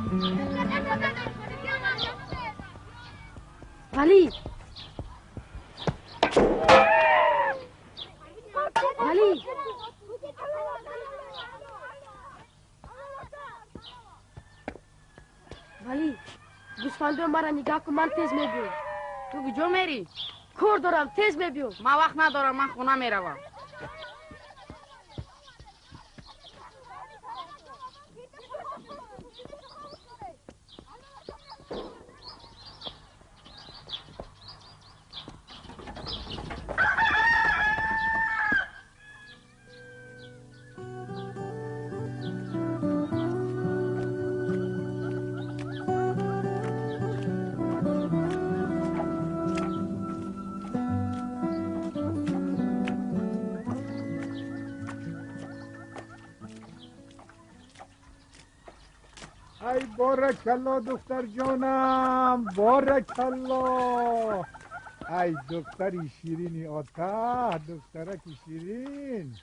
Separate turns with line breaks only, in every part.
ولی ولی ولی گوسفندو مرا نگاه کن، من تیز میبیام.
تو کجا میری؟
کار دارم، تیز میبیام.
من وقت ندارم، من خونه میروم.
ای بارکالله دختر جانم، بارکالله. ای دختری شیرینی آته، دخترکی شیرین.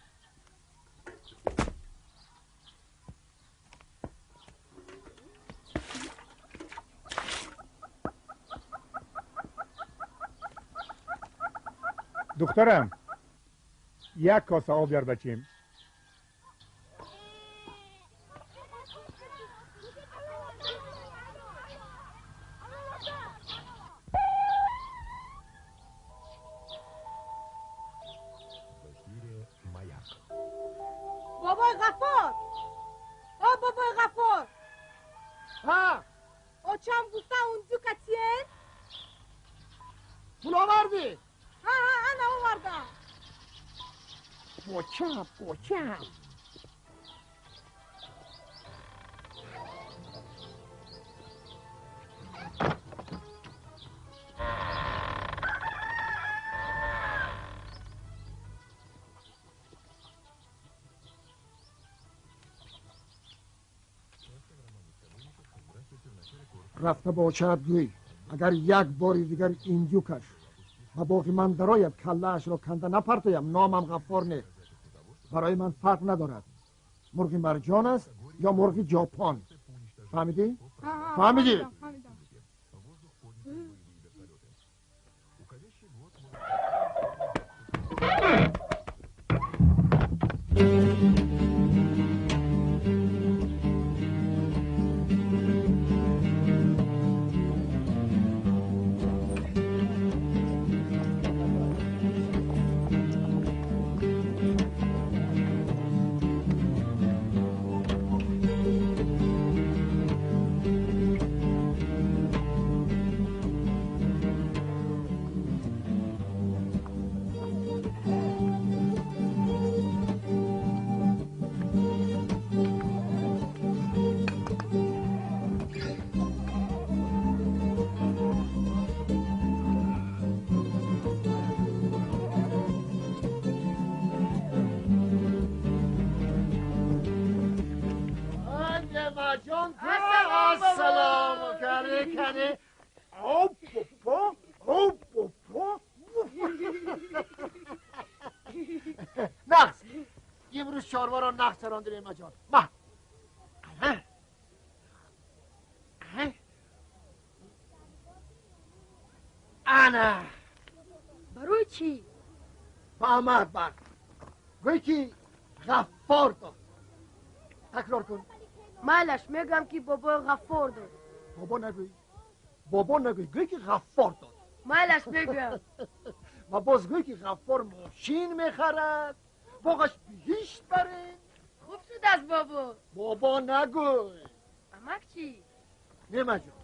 دخترم یک کاسه آب بیار بچیم.
بابای غفار، او بابای غفار.
ها
او چم گفته اونجو کتیه؟
پول آوردی؟
ها ها انا آوردم.
بچم بچم. رفته باشد گوی اگر یک باری دیگر ایندیوکش و باقی من درآید کله اش را کنده نپرتایم، نامم غفار نیست. برای من فرق ندارد مرغ مرجان است یا مرغ ژاپن. فهمیدی؟ فهمیدی؟ نقص امروز چاروا را نقص راندیم جان. ما انا
برای چی؟
با آمد بر گوی که غفار داد. تکرار کن.
مالش میگم که بابا غفار داد.
بابا نگوی، بابا نگوی، گوی که غفار داد.
مالش میگم.
و باز گوی که غفار ماشین میخرد، باغش بهشت بره.
خوب شد از بابا.
بابا نگوی.
امک چی؟
نعمت جان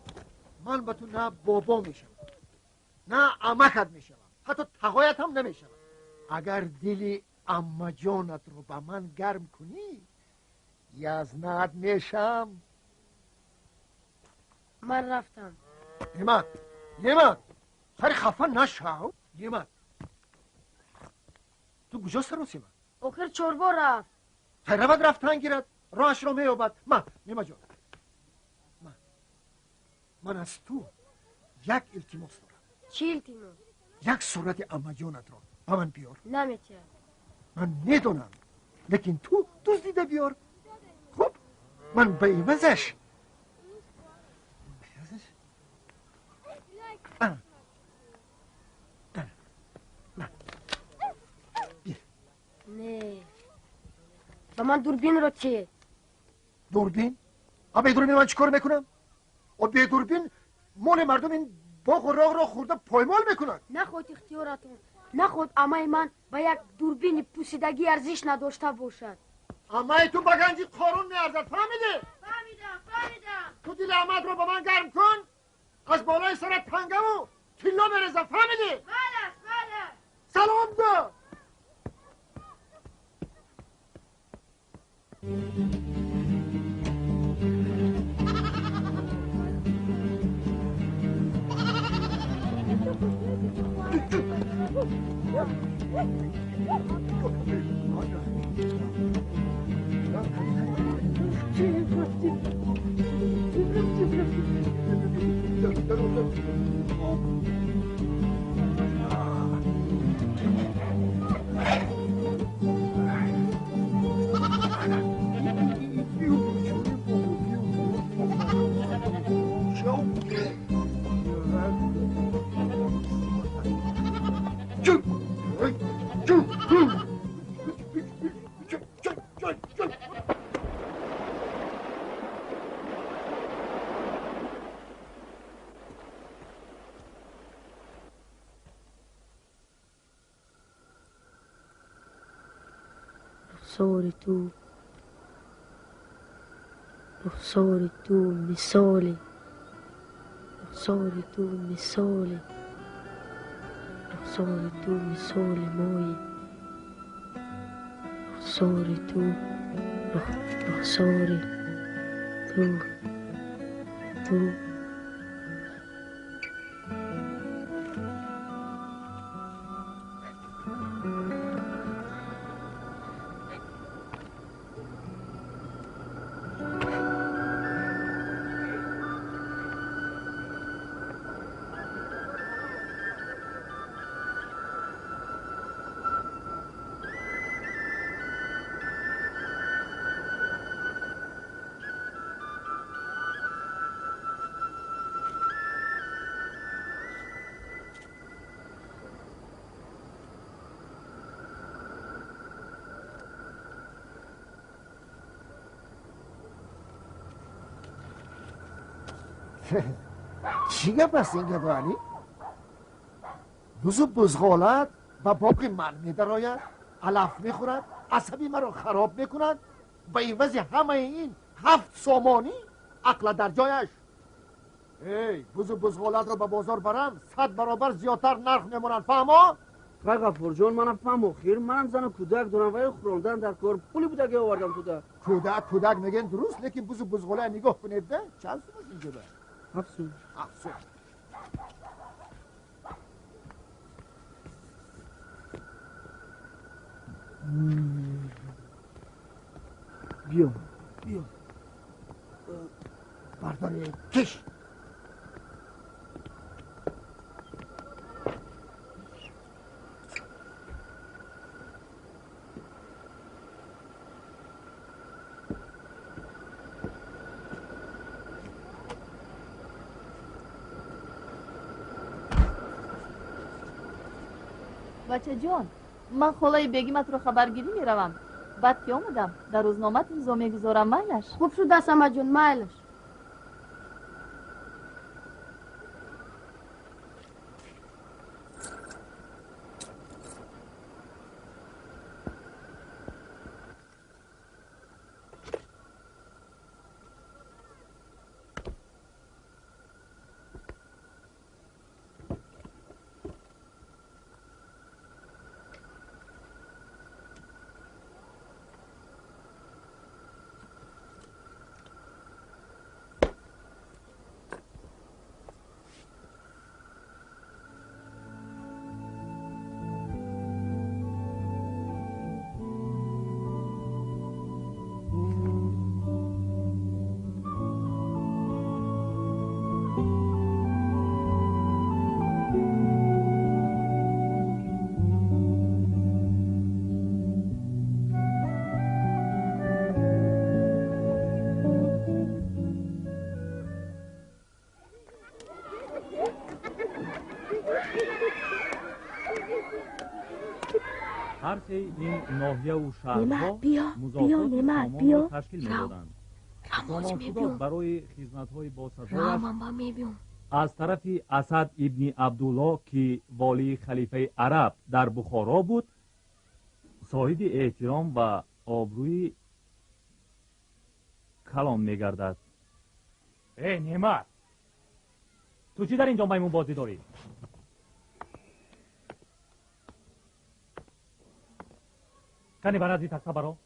من به تو نه بابا میشم نه امکت میشم، حتی تقایت هم نمیشم. اگر دل عمه جانت رو به من گرم کنی یزنت میشم.
من رفتم.
نعمت نعمت خیلی خفه نشو. نعمت تو کجا سراسیمه؟
آخر چوربا رفت.
خیلی رود رفتن گیرد راهش رو مییابد. من نعمت جان من از تو یک التماس دارم.
چی التماس؟
یک صورت عمه جانت را به من بیار.
نمیتونم.
من میدونم لیکن تو دزدیده بیار. خب من به عوضش
Ба ман дурбинро чӣ?
Дурбин? А бе дурбин ман чӣ кор мекунам? О бе дурбин моли мардум ин боғу роғро хӯрда поймол мекунад.
Наход ихтиёратон, наход амаи ман ба як дурбини пусидагӣ арзиш надошта бошад.
Амаи ту ба ганҷи Қорун меарзад, фаҳмидӣ?
Фаҳмидам, фаҳмидам.
Ту дили амаатро ба ман гарм кун, аз болои сарат тангаву тилло мерезам, фаҳмидӣ?
Бале, бале.
Салом гӯ.
رخسار تو، رخسار تو مثال، رخسار تو مثال، رخسار تو مثال مای، رخسار تو، رخسار تو، تو.
چی گپ است این گپ علی؟ بز و بزغالت به باغ من میدراید، علف میخورد، عصبی مرا خراب میکند. به عوض همه این 7 سامانی عقل در جایش. ای بز و بزغالت را به بازار برم 100 برابر زیادتر نرخ میمونند، فهما؟
غفور جان منم فهم خیر، منم زن و کودک دارم و خوراندن در کار پولی بوده که آوردم تو ده.
کودک کودک میگن درست، لیکن بز و بزغاله نگاه کنید ده چند سوم است اینجا؟
7 سوم.
7 سوم.
بیا بیا
برداری کش.
бача ҷон, ман холаи бегиматро хабаргирӣ меравам. Баъд ки омадам, дар рӯзномат имзо мегузорам, майлаш?
Хуб шудааст, амаҷон, майлаш.
Ҳар сеи ин ноҳияву шаҳрҳо
Неъмат, биё, биё,
музофоти
Неъмат,
Сомонро
биё.
ташкил
Рав.
медоданд.
Рамоз
Сомон Худод
мебиём.
барои хизматҳои босазояш
Рамам мебиём.
аз тарафи Асад ибни Абдулло, ки волии халифаи араб дар Бухоро буд, соҳиби эҳтиром ва обрӯи калон мегардад. Э, Неъмат, ту чӣ дар ин ҷо маймунбозӣ дорӣ? Кане ба назди тахта баро.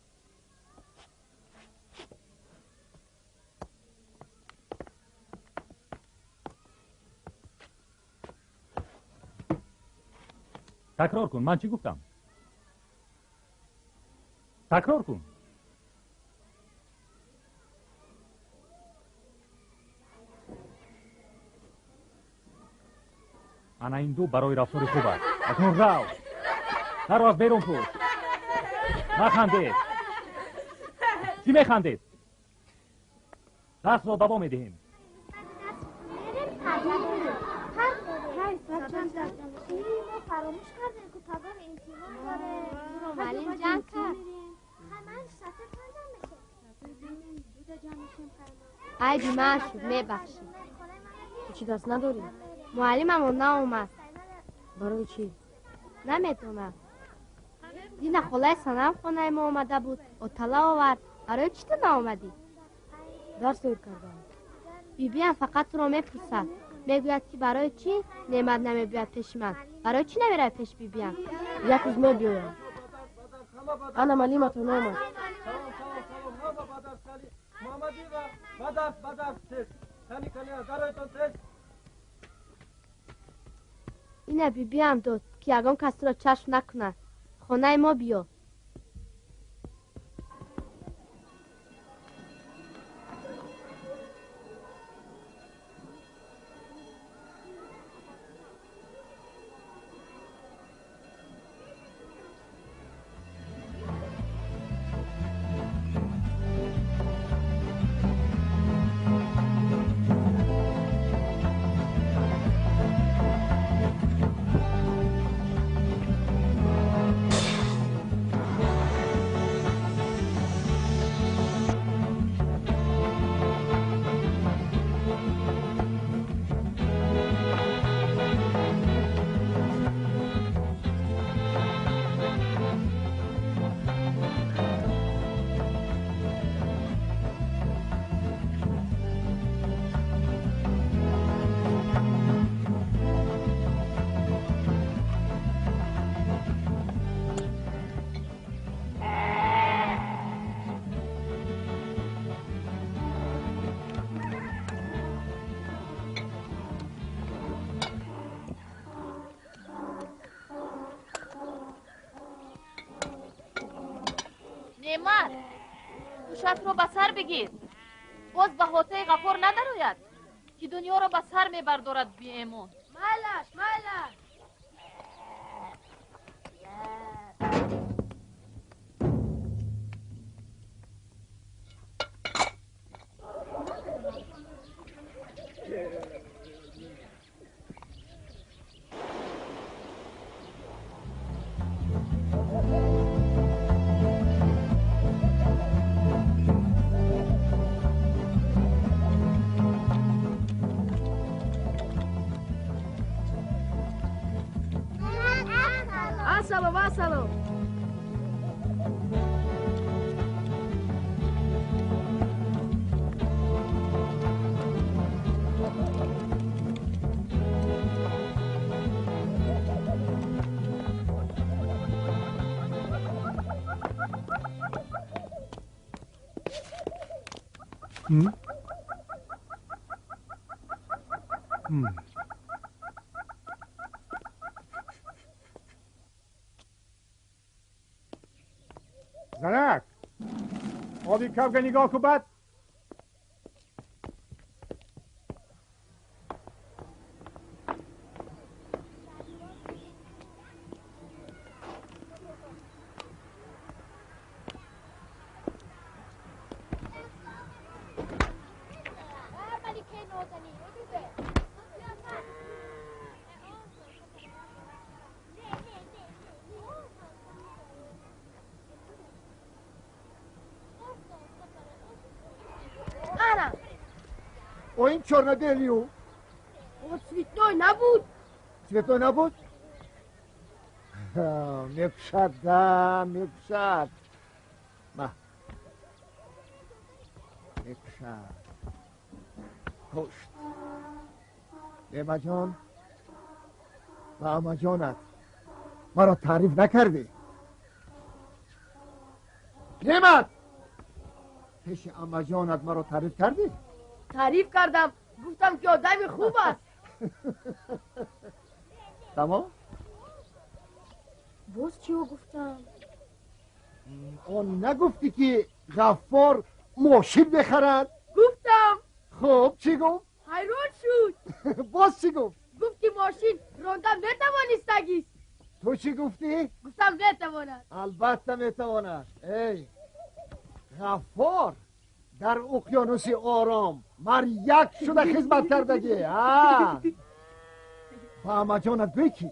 Такрор кун, ман чӣ гуфтам? Такрор кун. Ана ин ду барои рафтори хуб аст. Акнун рав, наро аз берун пурс. Нахандед. Чӣ механдед? Дарсро давом медиҳем.
Мо фаромӯш кардем, ку пагон имтиҳон дорем.
Муаллим ҷанг кард. Айби ман шуд, мебахшӣ.
Ту
чӣ дарс надорӣ? Муаллимамон наомад. Барои чӣ? Намедонам. Дина холаи Санам хонаи мо омада буд, отала овард. Барои чӣ ту наомадӣ? Дарс доир кардам. Бибиам фақат туро мепурсад. Мегӯяд, ки барои чӣ Неъмат намебиёяд пеши ман? Барои чӣ намеравӣ пеши бибиам?
Як рӯз мебиёям. Ана маълиматон омад.
Ина бибиам дод, ки ягон кас туро чашм накунад. Хонаи мо биё.
Неъмат, гӯшатро ба сар бигир, боз ба ҳотаи Ғафор надарояд, ки дунёро ба сар мебардорад беэмон.
Майлаш, майлаш.
Ассалом, ассалом.
Занак, оби кавга нигоҳ кун баъд.
О ин чёрно-белый.
О цветной набуд.
Цветной набуд? Мекушад, да, мекушад. Ма. Мекушад. Кушт. Неъматҷон, ба амаҷонат маро таъриф накардӣ. Неъмат, пеши амаҷонат маро таъриф кардӣ?
Таъриф кардам, гуфтам ки одами хуб аст.
Тамом?
Боз чио гуфтам?
Он нагуфтӣ ки Ғаффор мошин мехарад?
Гуфтам.
Хуб, чӣ гуфт?
Ҳайрон шуд.
Боз чӣ гуфт?
Гуфт ки мошин ронда метавонистагист.
Ту чӣ гуфтӣ?
Гуфтам метавонад.
Албатта метавонад. Эй, Ғаффор дар уқёнуси ором мар як шуда хизмат кардагӣ. Ба амаҷонат гӯй ки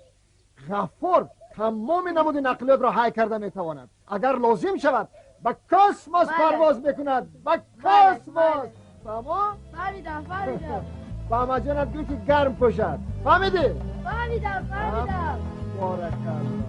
Ғаффор тамоми намуди нақлиётро ҳай карда метавонад. Агар лозим шавад, ба космос парвоз мекунад, ба космос. Фаҳмо?
Фаҳмидам, фаҳмидам.
Ба амаҷонат гӯй ки гарм пӯшад. Фаҳмидӣ?
Фаҳмидам, фаҳмидам.
Боракалло.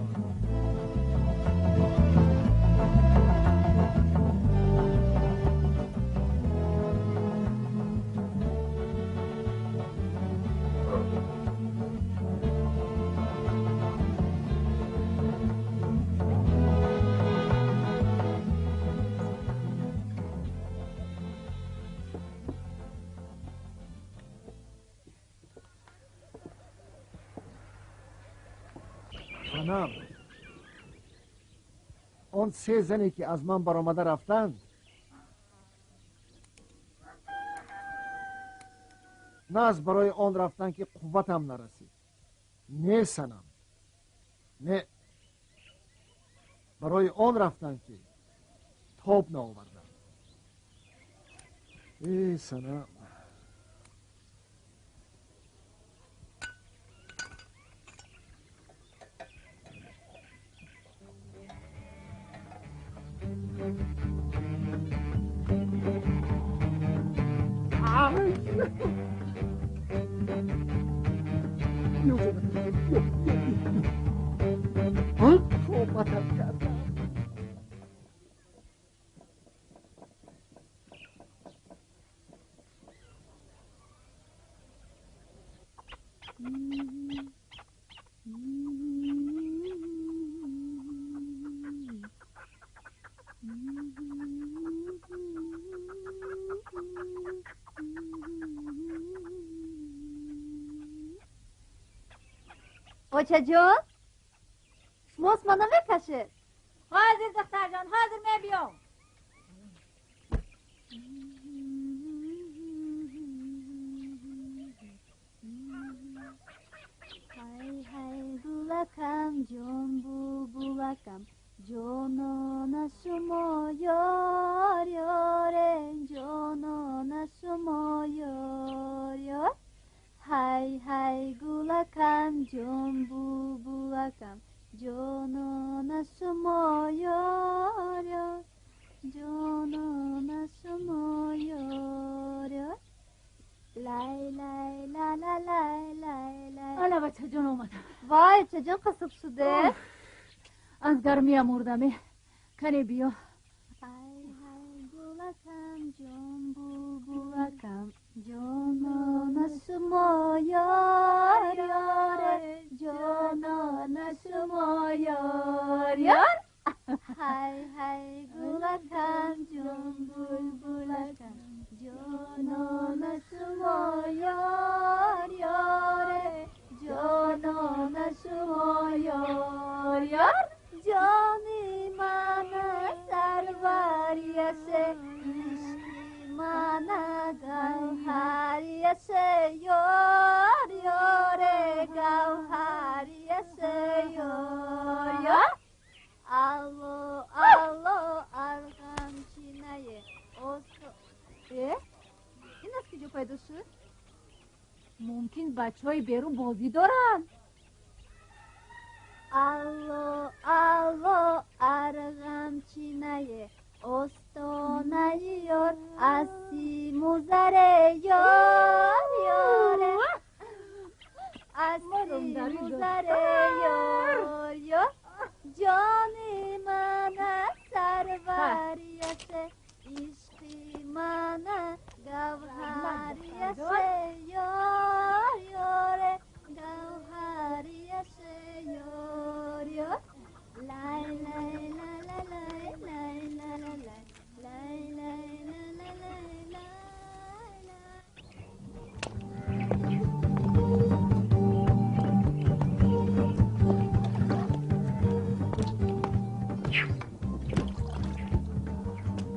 Санам, он се зане ки аз ман баромада рафтанд, на аз барои он рафтанд ки қувватам нарасид. Не, Санам, не, барои он рафтанд ки тоб наоварданд. Э, Санам. Тоbatам кардам.
Очаҷон, шумос ма намекашед?
Ҳозир, духтарҷон, ҳозир мебиём.
Ҳай, ҳай, гулакам, ҷон булбулакам, ҷонона шумо ёр ёре, ҷонона шумо ёр ёр. Ҳай, ҳай, гулакам, ҷон булбулакам, ҷонона шумо ёр ёр, ҷонона шумо ёр ёр. Лай лай ла ла лай лай лай.
Ала, бачаҷон, омадам.
Вай, чаҷон, қасиб шуде.
Аз гармиям мурдаме. Кане биё.
Ҳай, ҳай, гулакам, ҷон булбулакам, ҷонона шумо ёр ёре, ҷонона шумо ёр ёр. Ҳай, ҳай, гулакам, ҷон булбулакам, ҷонона шумо ёр ёре, ҷонона шумо ёр ёр. Ҷони мана сарварияше, ишқи мана гавҳарияше, ёр ёре, гавҳарияше, ёр ёр. Алло, алло, арғамчинае осто. Э, ин аз куҷо пайдо шуд?
Мумкин бачаҳои берун бозӣ доранд.
Алло, алло, арғамчинае остонаи ёр, аз симузаре, ёр. музаре ёр ёр ҷони мана сарварияше ишқи мана гавҳарияше ёр ёре гавҳарияше ёр ёр лай лай ла ла лай лай ла ла лай лай лай ла ла лай лай лай.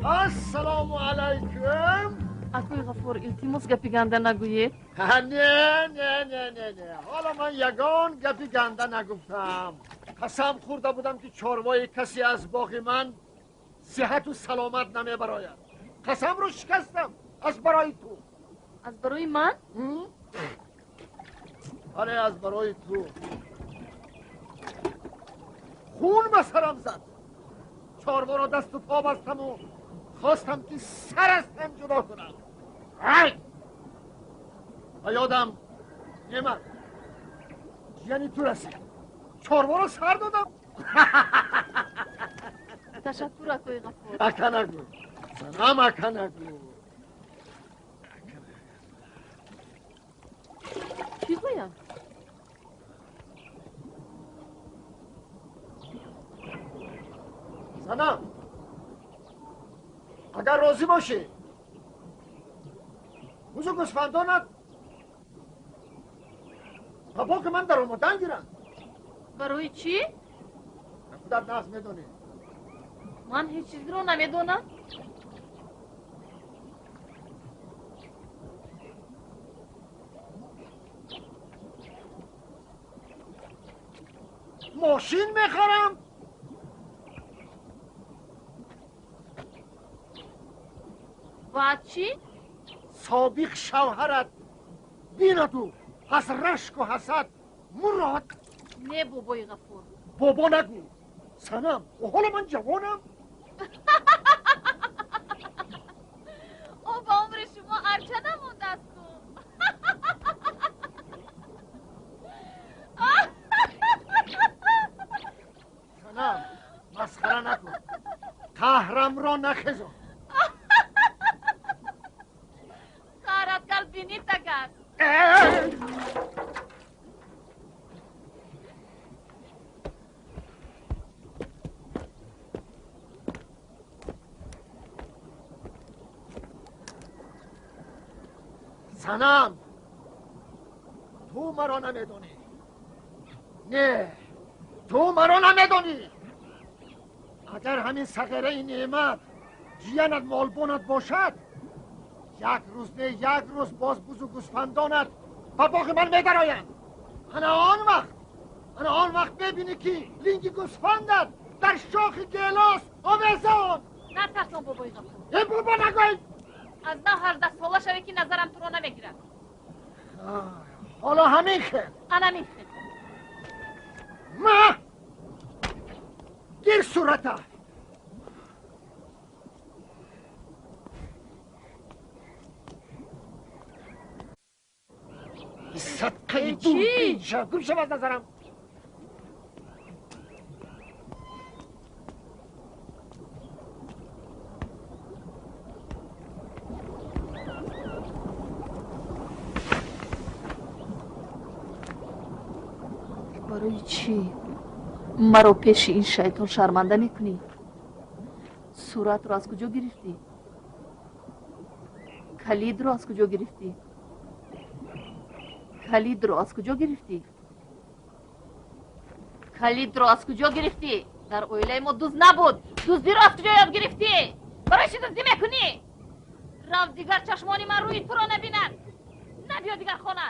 Ассалому алайкум.
Акои Ғаффор, илтимос гапи ганда нагӯед.
Не, не, не, не, не. Ҳоло ман ягон гапи ганда нагуфтам. Қасам хӯрда будам ки чорвои касе аз боғи ман сиҳату саломат намебарояд. Қасамро шикастам аз барои ту.
Аз барои ман?
Оре, аз барои ту. Хун ба сарам зад. Чорворо дасту по бастаму хостам ки сар аз тан ҷудо кунам. Ай! Ба ёдам Неъмат ҷияни ту расид. Чорворо сар додам.
Ташаккур, акои Ғаффор.
Ака нагӯ. Занам, ака нагӯ.
Чӣ гӯям?
Занам, агар розӣ бошӣ, бузу гӯсфандонат ба боғи ман даромадан гиранд.
Барои чӣ?
Худат нағз медонӣ.
Ман ҳеҷ чизро намедонам.
Мошин мехарам.
Баъд чӣ?
Собиқ шавҳарат бинаду аз рашку ҳасад мурод.
Не, бобои Ғаффор.
Бобо нагӯ. Санам, ҳоло ман ҷавонам.
О, ба умри шумо арча намондааст ку.
Санам, масхара накун. Қаҳрамро нахезон.
Қаҳрат кард бинит агар.
Санам, ту маро намедонӣ. Не, ту маро намедонӣ. Агар ҳамин сағираи неъмат ҷиянат молбонат бошад, як рӯз не як рӯз боз бузу гӯсфандонат ба боғи ман медароянд. Ана он вақт мебинӣ ки линги гӯсфандат дар шохи гелос овезон.
Натарсон, бобои Ғаффор.
Э, бобо нагӯй.
Аз нав 18 сола шаве ки назарам туро намегирад.
Ҳоло ҳамин хел.
Анамин хел.
Ма гир сурата. Садқаи дурбин шав, гум шав аз назарам.
Барои чӣ маро пеши ин шайтон шарманда мекунӣ? Суратро аз куҷо гирифтӣ? Калидро аз куҷо гирифтӣ? Калидро аз куҷо гирифтӣ? Калидро аз куҷо гирифтӣ? Дар оилаи мо дузд набуд. Дуздиро аз куҷо ёд гирифтӣ? Барои чӣ дуздӣ мекунӣ? Рав, дигар чашмони ман рӯи туро набинад. Набиё дигар хона.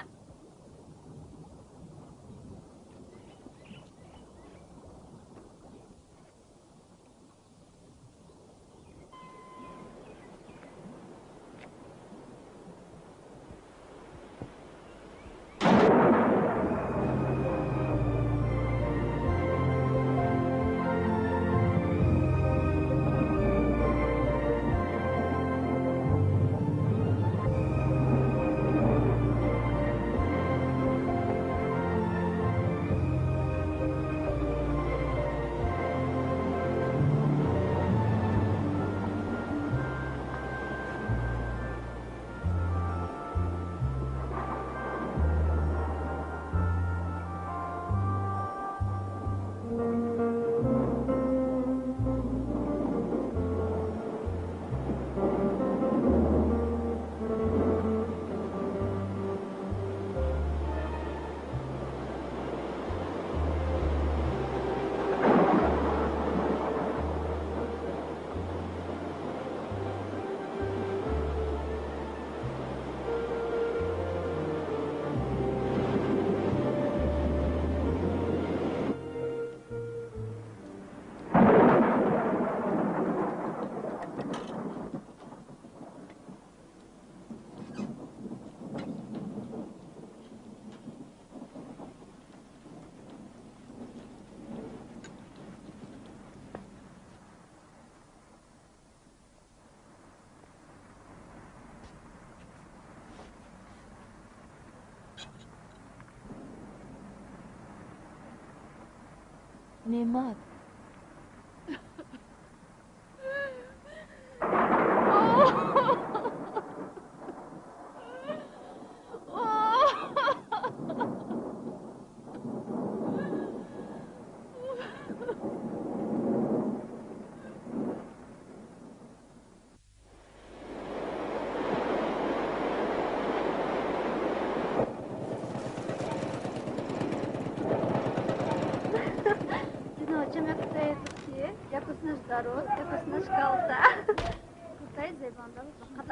Неъмат.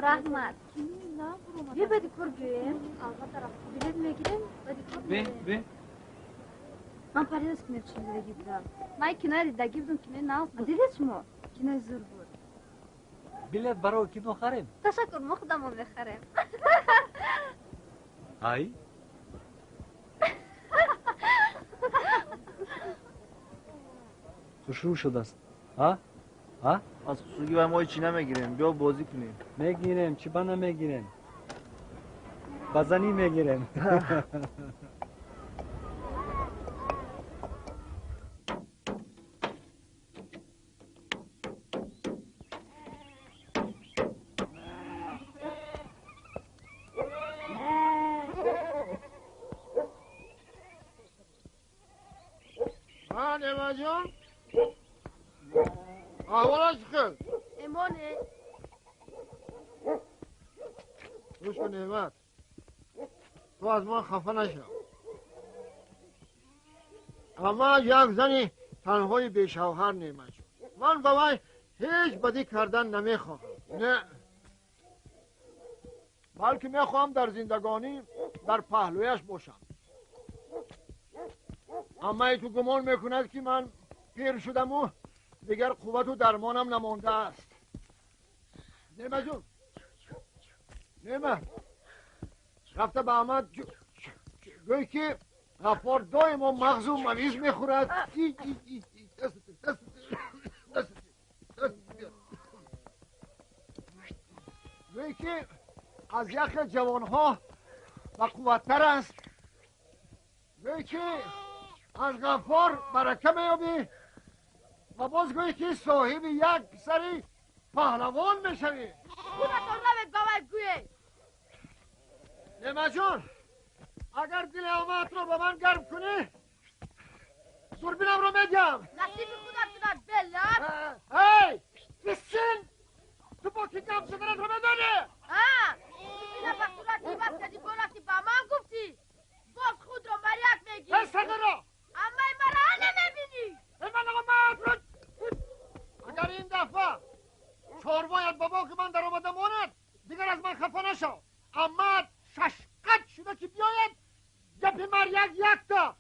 Раҳмат. Бия баъди кор биёем. Билет мегирем, баъди кор биёем. Ман париноз кино чӣ дидагӣ будам. Ман киноя дидагӣ будам, кинои нағз буд. Дидед шумо? Кинои зур буд.
Билет барои кино харем?
Ташаккур, мо худамон мехарем.
Ай? Хушрӯ шудааст. А? А?
Аз хушрӯгӣ вай мо ҳечи намегирем. Биё бозӣ кунем.
Мегирем, чӣ ба намегирем? Ба занӣ мегирем.
Неъматҷон, аҳволаш хел?
Эмоне.
Гӯш кун, Неъмат, ту аз ман хафа нашав. Амма як зани танҳои бешавҳар, Неъматҷон. Ман ба вай ҳеҷ бадӣ кардан намехоҳам. Не, балки мехоҳам дар зиндагонӣ дар паҳлӯяш бошам. Аммаи ту гумон мекунад, ки ман пир шудаму дигар қуввату дармонам намондааст. Неъматҷон, Неъмат, рафта ба Аҳмад гӯй, ки Ғаффор доимо мағзу мавиз мехӯрад. Гӯй, ки аз яхе ҷавонҳо бақувваттар аст. Гӯй, ки аз Ғаффор барака меёбӣ ва боз гӯй, ки соҳиби як писари паҳлавон мешавӣ.
Худатон равед ба вай гӯед.
Неъматҷон, агар дили амаатро ба ман гарм кунӣ, дурбинамро медиҳам.
Насиби худат кунад, белаб.
Эй, бисин! Ту бо ки гап заданатро медонӣ?
Дурбина ба сурат иваз кардӣ, бо рафтӣ ба ман гуфтӣ. Боз худро маряк мегирӣ.
Эй, сардоро!
Аммаи мара намебинӣ.
Ман амаатро, агар ин дафъа чорвоят ба боғи ман даромада монад, дигар аз ман хафа нашав. Аммаат шашқат шуда ки биёяд, гапи маряк якта.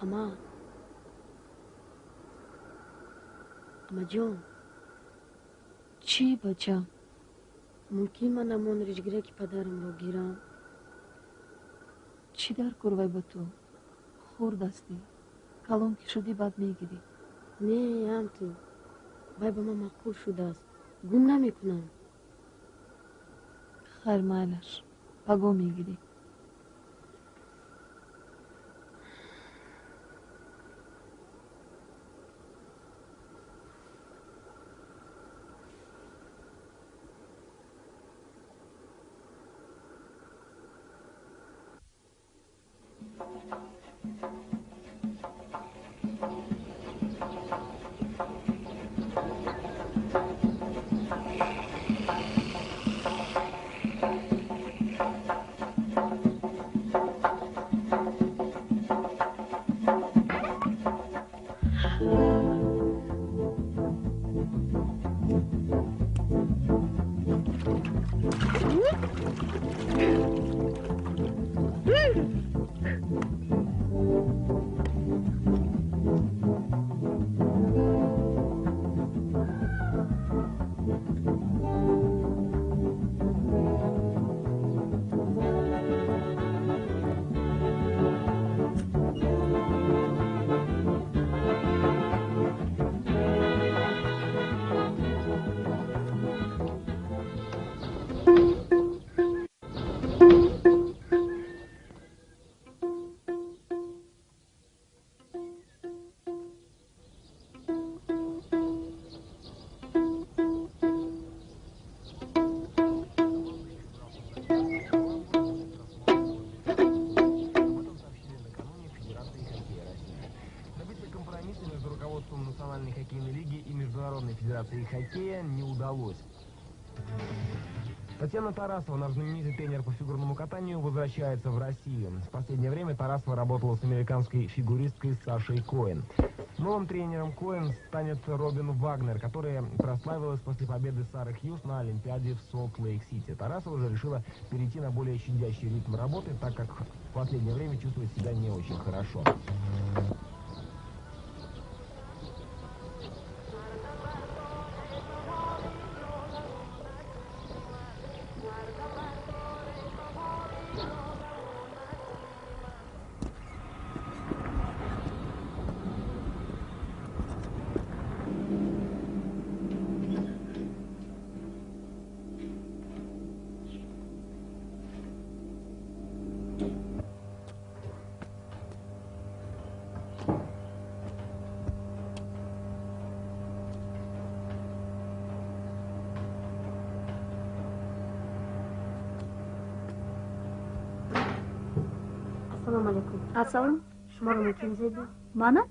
Ама, амаҷон.
Чӣ, бачам?
Мумкин ман ҳамон риҷгираки падарамро гирам?
Чӣ дар кор вай ба ту? Хурд ҳастӣ, калон ки шудӣ, баъд мегирӣ.
Не, ҳам ту. Вай ба ман маъқул шудааст, гум намекунам.
Хайр, майлаш, паго мегирӣ.
Хоккея не удалось. Татьяна Тарасова, наш знаменитый тренер по фигурному катанию, возвращается в Россию. В последнее время Тарасова работала с американской фигуристкой Сашей Коэн. Новым тренером Коэн станет Робин Вагнер, которая прославилась после победы Сары Хьюз на Олимпиаде в Солт-Лейк-Сити. Тарасова уже решила перейти на более щадящий ритм работы, так как в последнее время чувствует себя не очень хорошо.
Ассалому алайкум.
Ассалом.
Шуморо мумкин зеби?
Мана?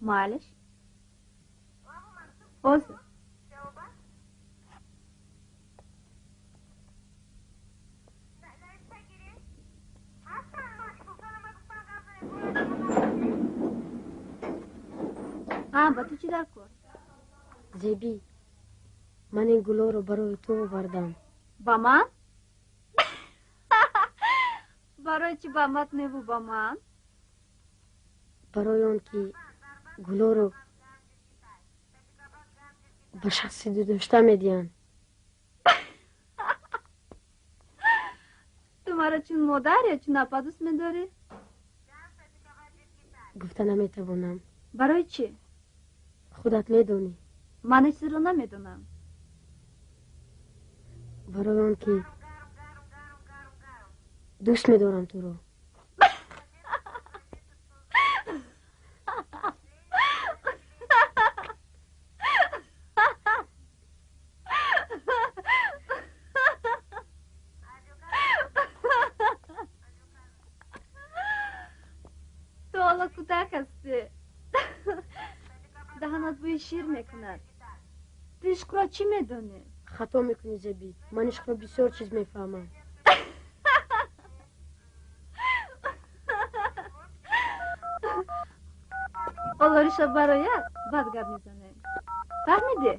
Майлаш. Ҳозир. А, ба ту чӣ дар кор?
Зебӣ, ман ин гулоро барои ту овардам.
Ба ман? Барои чӣ ба мат неву ба ман?
Барои он ки гулоро ба шахси дӯстдошта медиҳанд.
Ту маро чун модар ё чун апа дӯст медорӣ?
Гуфта наметавонам.
Барои чӣ?
Худат медонӣ.
Ман ҳеҷ чизро намедонам.
Барои он ки дӯст медорам туро.
Ту ҳоло кӯдак ҳастӣ. Даҳанат бӯи шир мекунад. Ту ишқро чӣ медонӣ?
Хато мекунӣ, Зебӣ. Ман ишқро бисёр чиз мефаҳмам.
Олориша барояд, баъд гап мезанем. Фаҳмидӣ?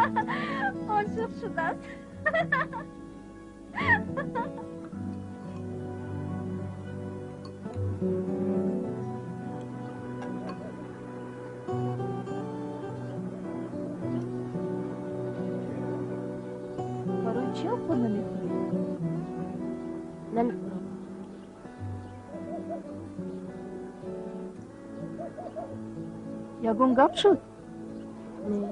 Ошиқ шудааст.
Барои чӣ обхӯр намехӯрӣ?
Намехӯрам.
Ягон гап шуд?
Не.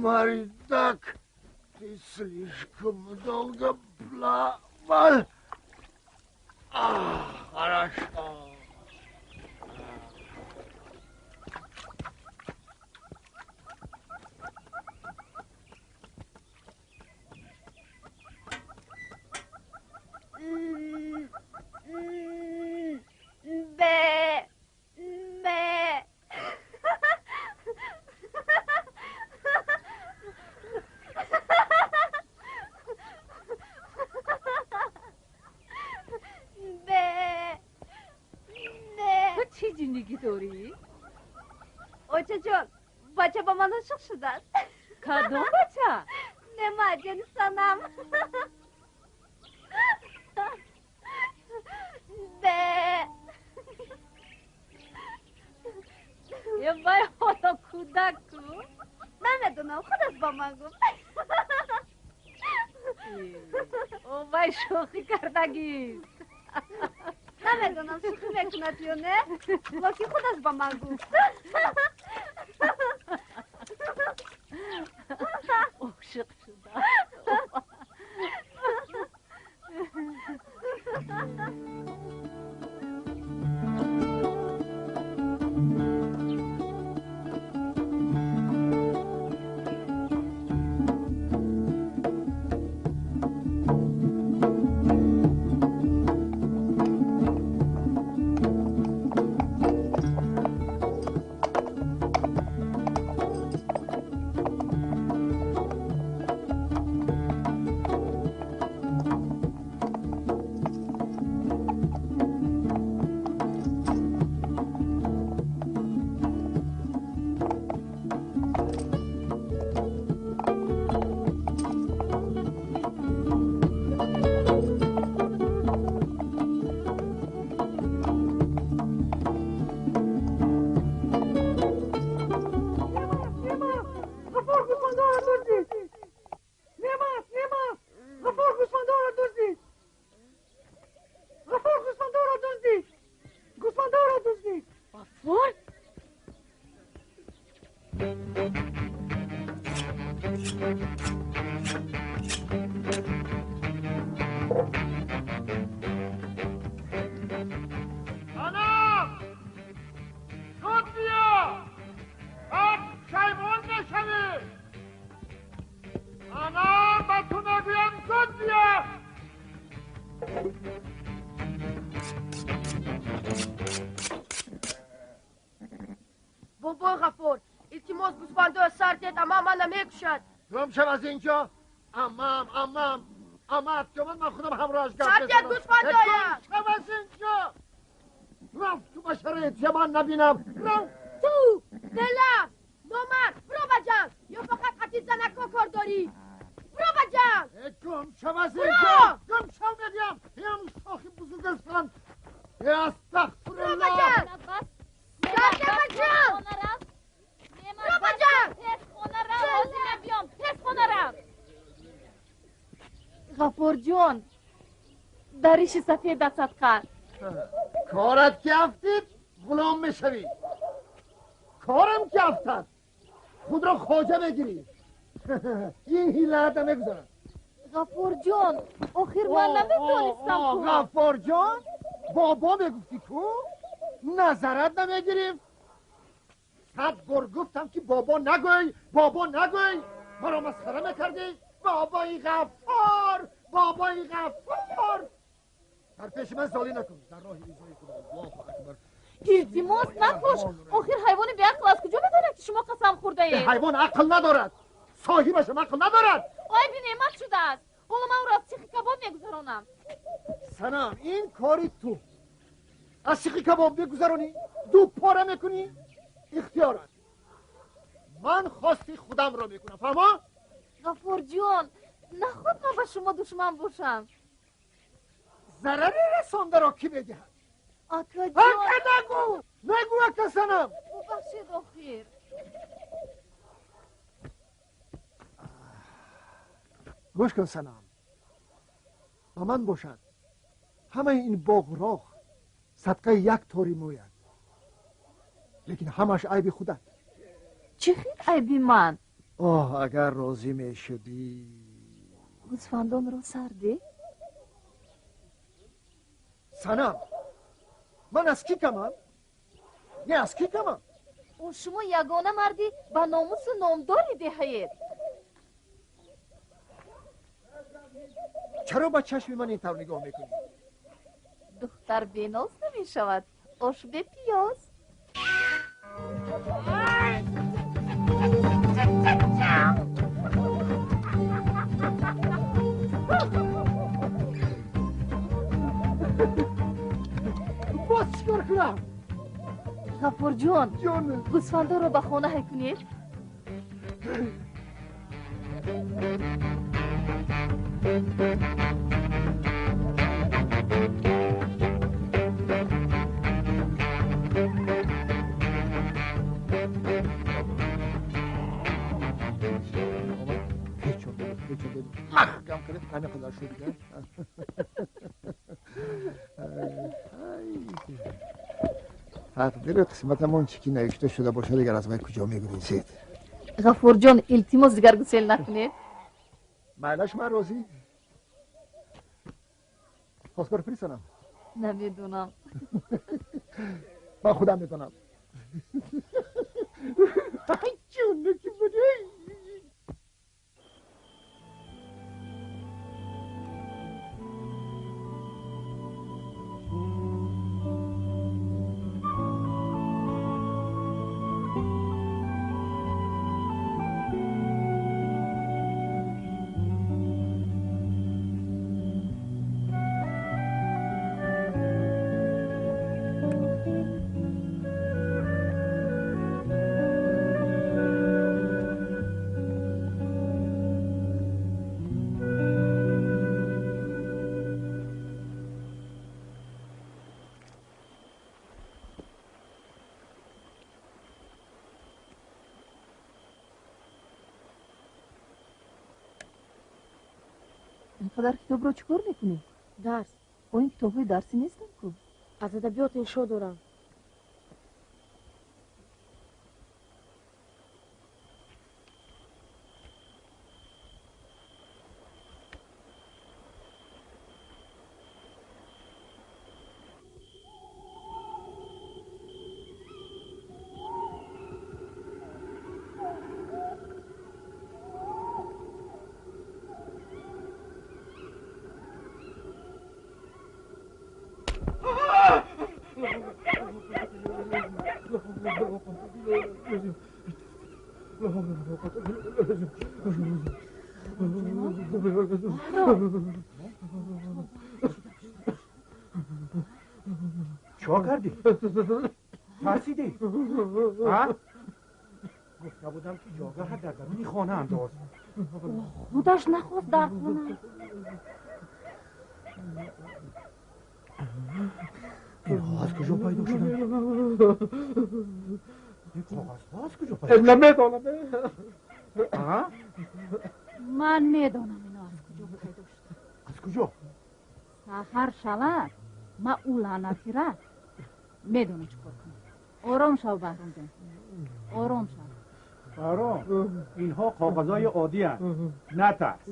Мордак, ты слишком долго плавал. А, хорошо.
Бе, бе.
Ту чӣ ҷиндигӣ дорӣ?
Очаҷон, бача ба ман ошиқ шудааст.
Кадом бача?
Немаҷони Санам. Бе.
Е вай, ҳоло кӯдак ку?
Намедонам, худаш ба ман гуфт.
О вай, шӯхӣ кардагист.
Намедонам, шӯхӣ мекунад ё не, лекин худаш ба ман гуфт.
Ошиқ шудааст.
Бобои Ғаффор, илтимос, гӯсфандоя сар дед, амма мана мекушад.
Гум шав аз инҷо. Аммам, аммам, аммат ҷомад, ман худам ҳамроҳаш гап
Сар дед гӯсфандоя.
Гум шав аз инҷо. Рафт ту ба шароити ман набинам. Рафт.
Ту дела номард, биро ба ҷанг, ё фақат қати занако кор дорӣ? Биро ба ҷанг.
Гум Гум шав аз инҷо! Гум шав мегӯям! Ям шохи бузургастан! Астағфируллоҳ!
Ғаффорҷон, дариши сафед садқа.
Корат ки афтид, ғулом мешавӣ. Корам ки афтад, худро хоҷа мегирӣ. Ин ҳилаата мегузарад.
Ғаффорҷон, охир ман намедонистам ку.
Ғаффорҷон, бобо мегуфтӣ ку? Назарат намегирифт. 100 бор гуфтам ки бобо нагӯй, бобо нагӯй. Маро масхара мекардӣ. Бобои Ғаффор, бобои Ғаффор. Дар пеши ман золӣ накун. Дар роҳи ризои Худо. Аллоҳу акбар.
Илтимос накуш. Охир ҳайвони беақл аз куҷо медонад ки шумо қасам хӯрдаед?
Ҳайвон ақл надорад. Соҳибашам ақл надорад.
Айби неъмат шудааст. Ҳоло ман ӯро аз сихи кабоб мегузаронам.
Санам, ин кори ту. Аз сихи кабоб мегузаронӣ, ду пора мекунӣ, ихтиёрат. Ман хости худамро мекунам, фаҳмо?
Ғаффорҷон, наход ман ба шумо душман бошам.
Зарари расондаро кӣ медиҳад?
Акаҷон!
Ака нагӯ! Нагӯ ака Санам!
Бубахшед охир.
Гӯш кун Санам, ба ман бошад ҳамаи ин боғроғ садқаи як тори мояд, лекин ҳамаш айби худат.
Чӣ хел айби ман?
Оҳ, агар розӣ мешудӣ.
Гӯсфандонро сардӣ?
Санам, ман аз кӣ камам? Не, аз кӣ камам?
О, шумо ягона марди ба номусу номдори деҳаед.
Чаро ба чашми ман ин тавр нигоҳ мекунӣ?
Духтар беноз намешавад, ош бепиёз.
Боз чӣ кор кунам?
Ғаффорҷон, гӯсфандоро ба хона ҳай кунед.
Маҳкам кардед, ҳамин қадар шуд. Тақдиру қисматамон чӣ ки навишта шуда бошад, дигар аз вай куҷо мегурезед?
Ғаффорҷон, илтимос дигар гусел накунед.
Майлаш, ман розӣ. Хостгор фиристонам?
Намедонам.
Ман худам медонам. Ҷонна ки будӣ.
Инқадар китобро чӣ кор мекунӣ?
Дарс.
О, ин китобҳои дарсӣ нестанд ку?
Аз адабиёт иншо дорам.
Чо кардӣ? Тарсидӣ? Гуфта будам ки ҷогаҳат дар даруни хона андоз.
Худаш нахост дар хона.
Инҳо аз куҷо пайдо шуданд? Ин коғазҳо аз куҷо пайдо шуданд?
Намедонам.
Ман медонам ино аз куҷо пайдо шуданд.
Аз куҷо?
Саҳар шавад, ма ӯ лаънатира медонам чӣ кор кунам. Ором шав, Баҳромҷон, ором шав.
Баҳром, инҳо коғазҳои оддианд. Натарс,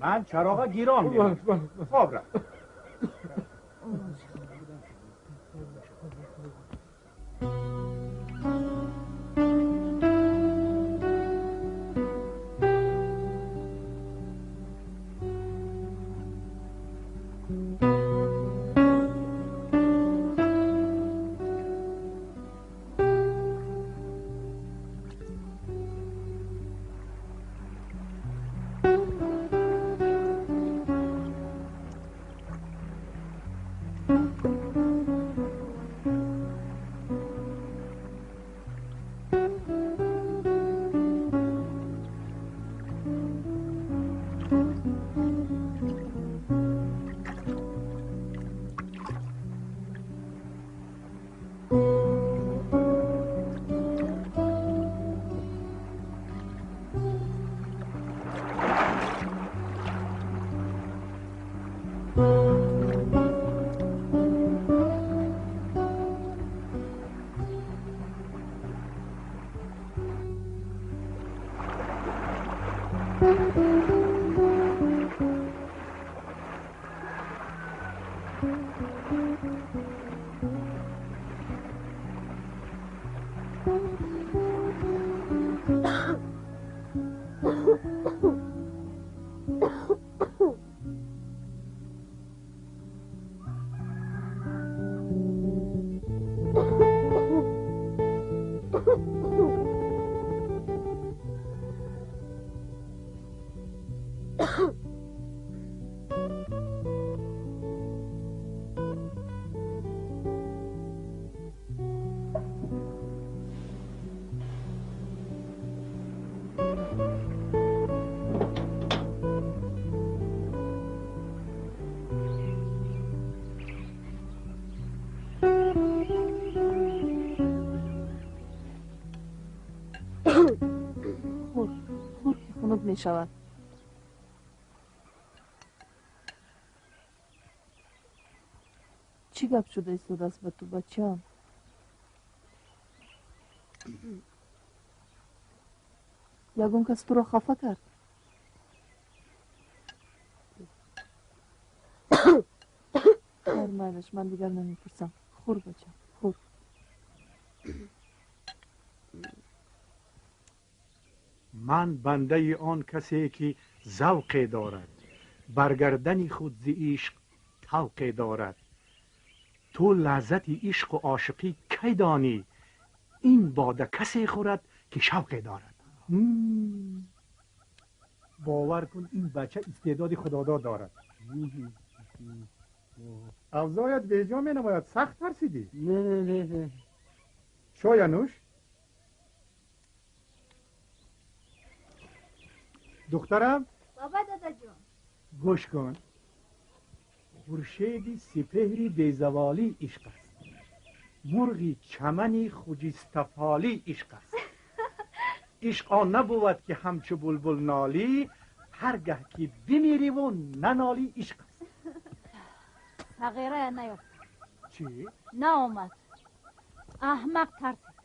ман чароға гирон мемонам. Хоб рафт.
Хӯр, ки хунук мешавад. Чӣ гап шуда истодааст ба ту, бачаам? Ягон кас туро хафа кард? Хайр, майлаш, ман дигар намепурсам. Хӯр, бачам, хӯр.
Ман бандаи он касе ки завқе дорад, бар гардани худ зи ишқ тавқе дорад. Ту лаззати ишқу ошиқӣ кай донӣ? Ин бода касе хӯрад ки шавқе дорад. Бовар кун, ин бача истеъдоди худодод дорад. Авзоят беҷо менамояд. Сахт тарсидӣ?
Не, не, не.
Чоя нӯш. Духтарам.
Баба, дадаҷон.
Гӯш кун. Хуршеди сипеҳри безаволӣ ишқ аст. Мурғи чамани хуҷистафолӣ ишқ аст. Ишқ он набувад ки ҳамчу булбул нолӣ, ҳар гаҳ ки бимириву нанолӣ ишқ аст.
Сағирая наёфт.
Чӣ?
Наомад. Аҳмақ тарсид.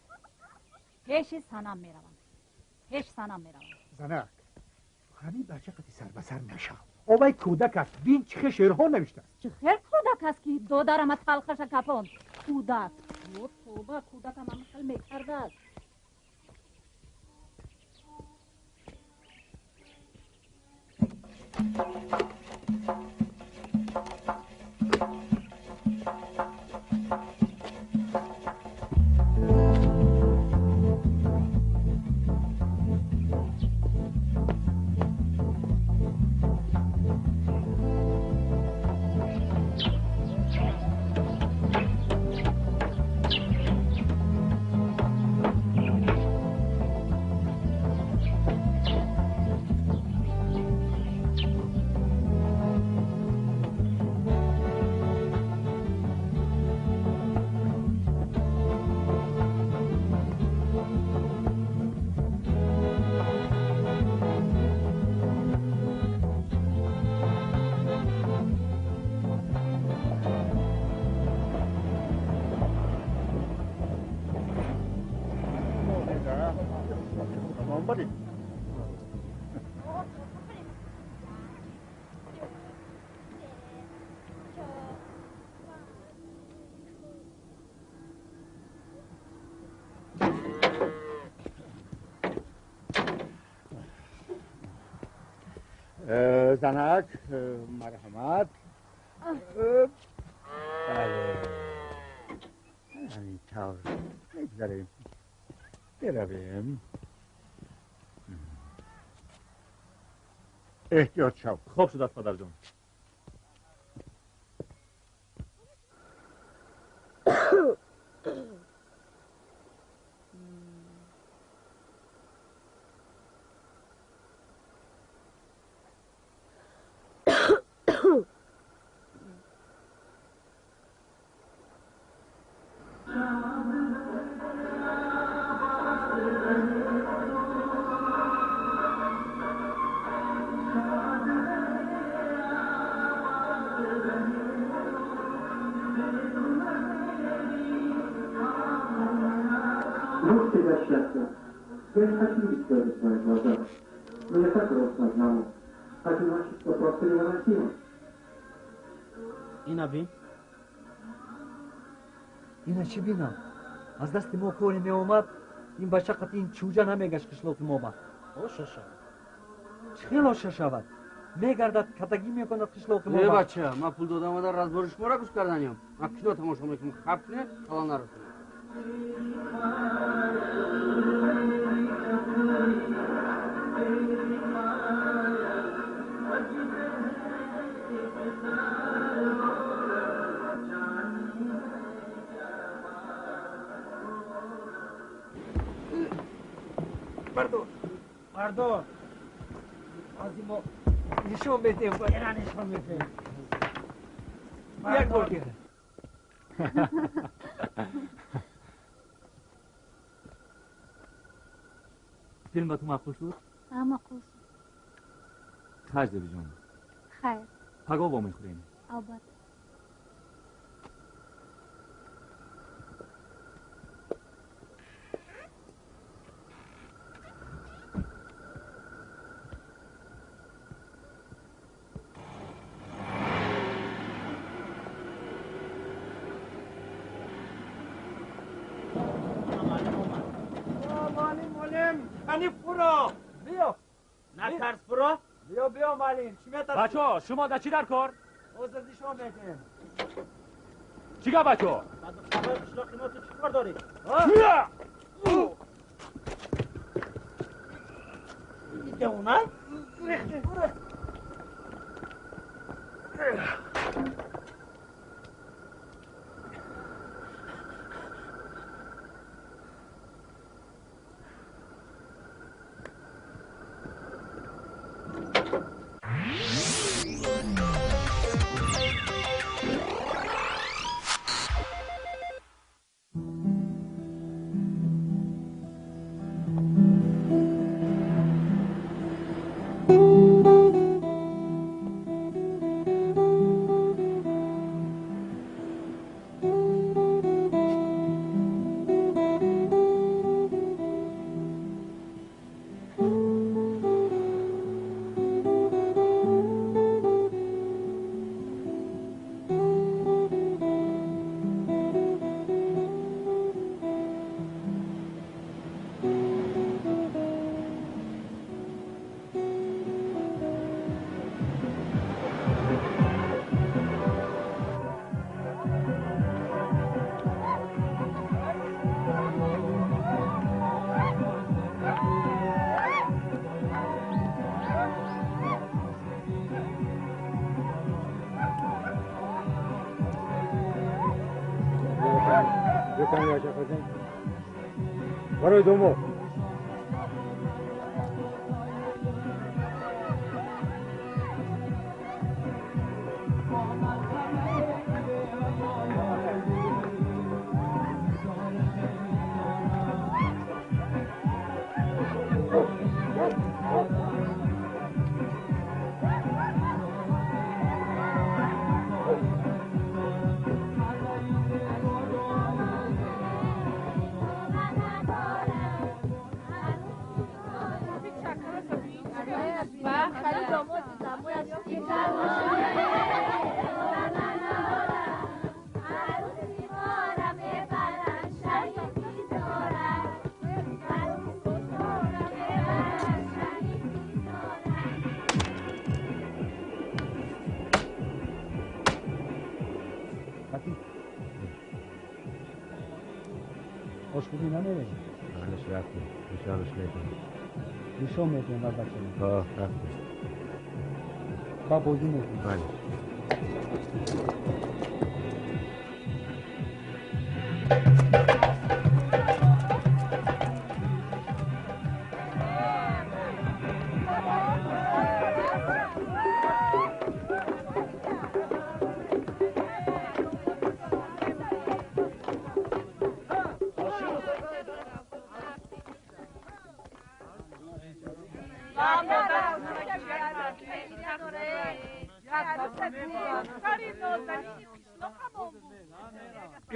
Пеши Санам меравам. Пеши Санам меравам.
Занак, ҳамин бача қати сар ба сар нашав. Овай кӯдак аст. Бин чӣ хел шеърҳо навиштааст.
Чӣ хел кӯдак аст ки додарама талхаша капонд? Кӯдак. Ё тоба, кӯдакам ҳама хел мекардааст.
Занак, марҳамат. Бале, ҳамин тавр мегзарем, биравем. Эҳтиёт шав.
Хоб шудааст, падарҷон.
Вот тебя счастье. Я не хочу видеть слезы в твоих глазах. Но я так рос на одному. Одиночество просто невыносимо.
Ина бин.
Ина чӣ бинам? Аз дасти мо коре меомад, ин бача қати ин чӯҷа намегашт қишлоқи мо ба.
Оша шавад.
Чӣ хел оша шавад? Мегардад, катагӣ мекунад қишлоқи мо
Э
ба.
бача, ман пул додам дар разбори шуморо гӯш карданем. Ман кино тамошо мекунам, хаб кунед, халал нарасонед.
Бардор, бардор. Аз мо нишон медиҳем, ира нишон медиҳем. Як бор дигар.
Филм ба ту маъқул шуд?
Маъқул шуд.
Хайр, Зебиҷон.
Хайр.
Пагоҳ вомехӯрем.
Албатта.
Ани фуро! Биё!
Натарс, фуро!
Биё, биё, маълим, чӣ метарсӣ?
Бачаҳо, шумо дар чӣ дар кор?
Ҳозир нишон медиҳем.
Чӣ гап, бачаҳо?
Ба духтарҳои қишлоқи мо ту чӣ кор дорӣ?
Девона?
Барои домод.
Ошхӯрӣ намерем?
Балеш рафтем. Нишонаш медиҳем.
Нишон медиҳем ба бачаам.
Ҳа, рафтем.
Ба бозӣ мекунем.
Бале.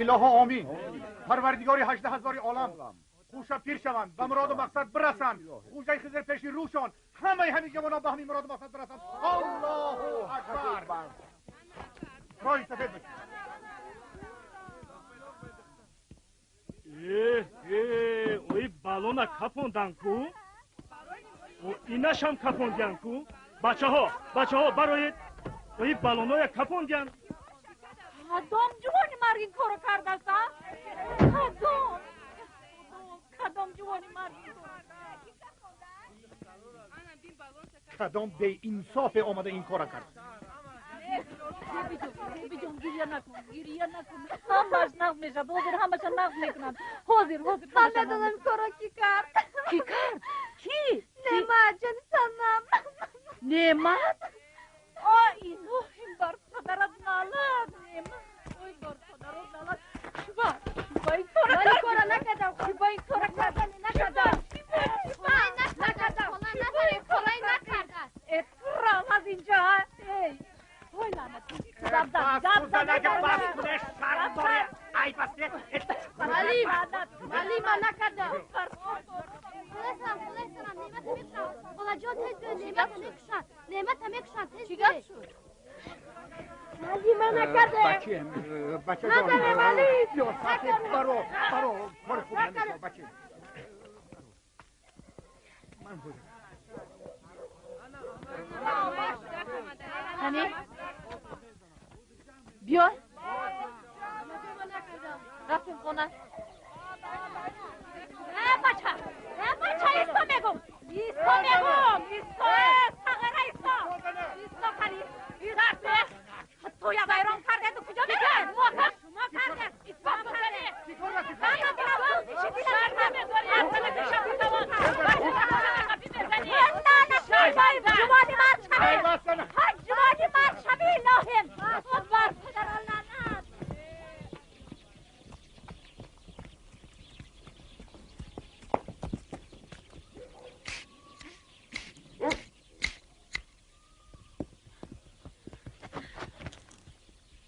Илоҳо омин. Парвардигори 18,000 олам хуша пир шаванд, ба муроду мақсад бирасанд. Хӯҷаи Хизр пеши рӯшон, ҳамаи ҳамин ҷавонон ба ҳамин муроду мақсад бирасанд. Аллоҳу акбар. Роҳи сафед бошед.
Ои балона кафондан ку? Инашам кафондиян ку? Бачаҳо, бачаҳо бароед. Ои балоноя кафондиян.
Кадом ҷувони марг ин корро кардааст, а? Кадом? Кадом ҷувони марг ин корро?
Кадом беинсофе омада ин корро кард?
Зебиҷон, гиря накун, гиря накун. Ҳамааш нағз мешавад. Ҳозир ҳамаша нағз мекунанд. Ҳозир, ҳозир.
Ман медонам корро кӣ кард.
Кӣ кард? Кӣ?
Неъмат ҷони Санам.
Неъмат? О, илоҳим, бар падарат налат, Неъмат. Ой, бар падарат налат. Чиба? Чиба ин корро
Ман ин корро накардам.
Чиба ин корро кард?
Накардам.
Чиба?
Накардам. Холай накардааст.
Э, рав аз инҷа. Эй, ой, лаънатӣ. Заб зан, заб зан.
Бас кунеш, шарм дорӣ. Ай, бас
Малим, Малим, ман накардам. Холай Санам, холай Санам, Неъмата мекушанд. Холаҷон, тез биё, Неъмата мекушанд. Неъмата мекушанд, тез
Чӣ гап
биё.
шуд?
Малим, ман накардам.
Баче, бачаҷон.
Назанем, Малим.
Биё, сафед, баро, баро, кори хуб намешавад, баче. Ман будам.
Ҳани? Биё. Рафтем хона. Э, бача! Э, бача, исто мегум! Исто мегум! Исто, э, сағира, исто! Исто, қани! Исто! Туя вайрон карде, ту куҷо мекард? Шумо карде! Исто карде! Ҷувони мард шавӣ! Ҷувони мард шавӣ, илоҳим! Бар падара лаънат!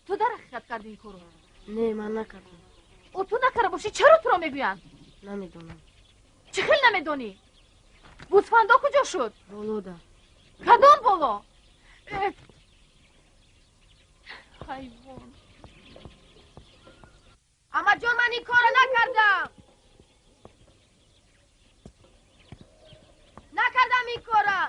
Ту дар ҳақиқат кардӣ ин корро?
Не, ман накардам.
О, ту накарда бошӣ, чаро туро мегӯянд?
Намедонам.
Чӣ хел намедонӣ? Гӯсфандо куҷо шуд?
Болода.
Кадом боло? Ҳайвон.
Амаҷон, ман ин корро накардам. Накардам ин корро.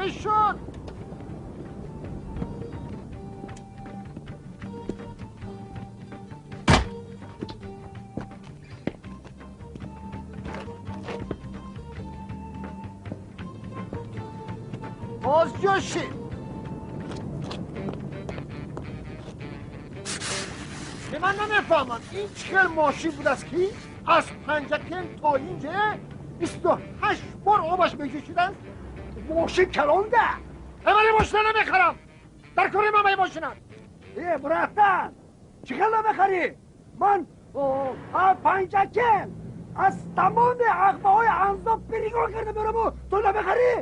намешуд. Боз ҷӯшид. Ман намефаҳмам ин чӣ хел мошин будааст ки аз Панҷакент то инҷа 28 бор обаш меҷӯшидааст.
Мошин калонда.
Ман ин мошина намехарам. Дар кори ман ин мошина.
Э, братан, чӣ хел намехарӣ? Ман Панҷакент аз тамоми ағбаҳои Анзоб перегон карда мераму ту намехарӣ?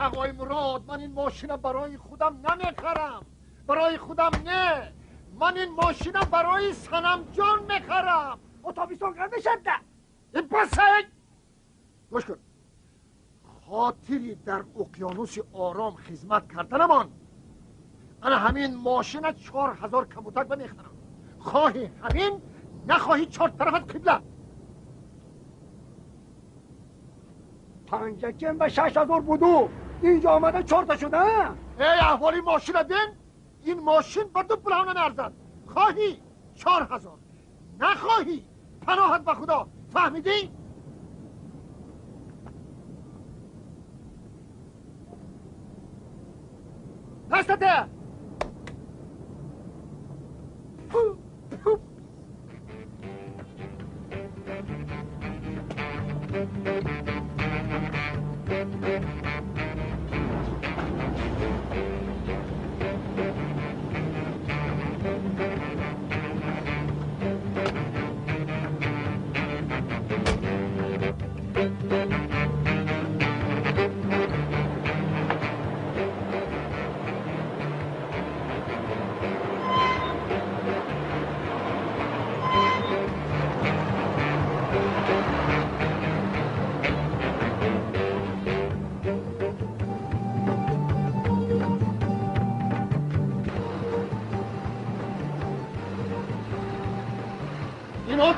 Ағои Мурод, ман ин мошина барои худам намехарам. Барои худам не. Ман ин мошина барои Санамҷон мехарам.
Отобистон карда шадда.
Ин пасай. Гӯш кун. Хотири дар уқёнуси ором хизмат карданамон ана ҳамин мошина 4000 кабутак ба мехарам. Хоҳи ҳамин, нахоҳи чор тарафат қибла.
Панҷакент ба 6000 буду. Инҷо омада чорта шуда.
Эй, аҳволи мошина бин. Ин мошин ба ду пулам намеарзад. Хоҳӣ 4000, нахоҳӣ паноҳат ба Худо. Фаҳмидӣ? Дастате!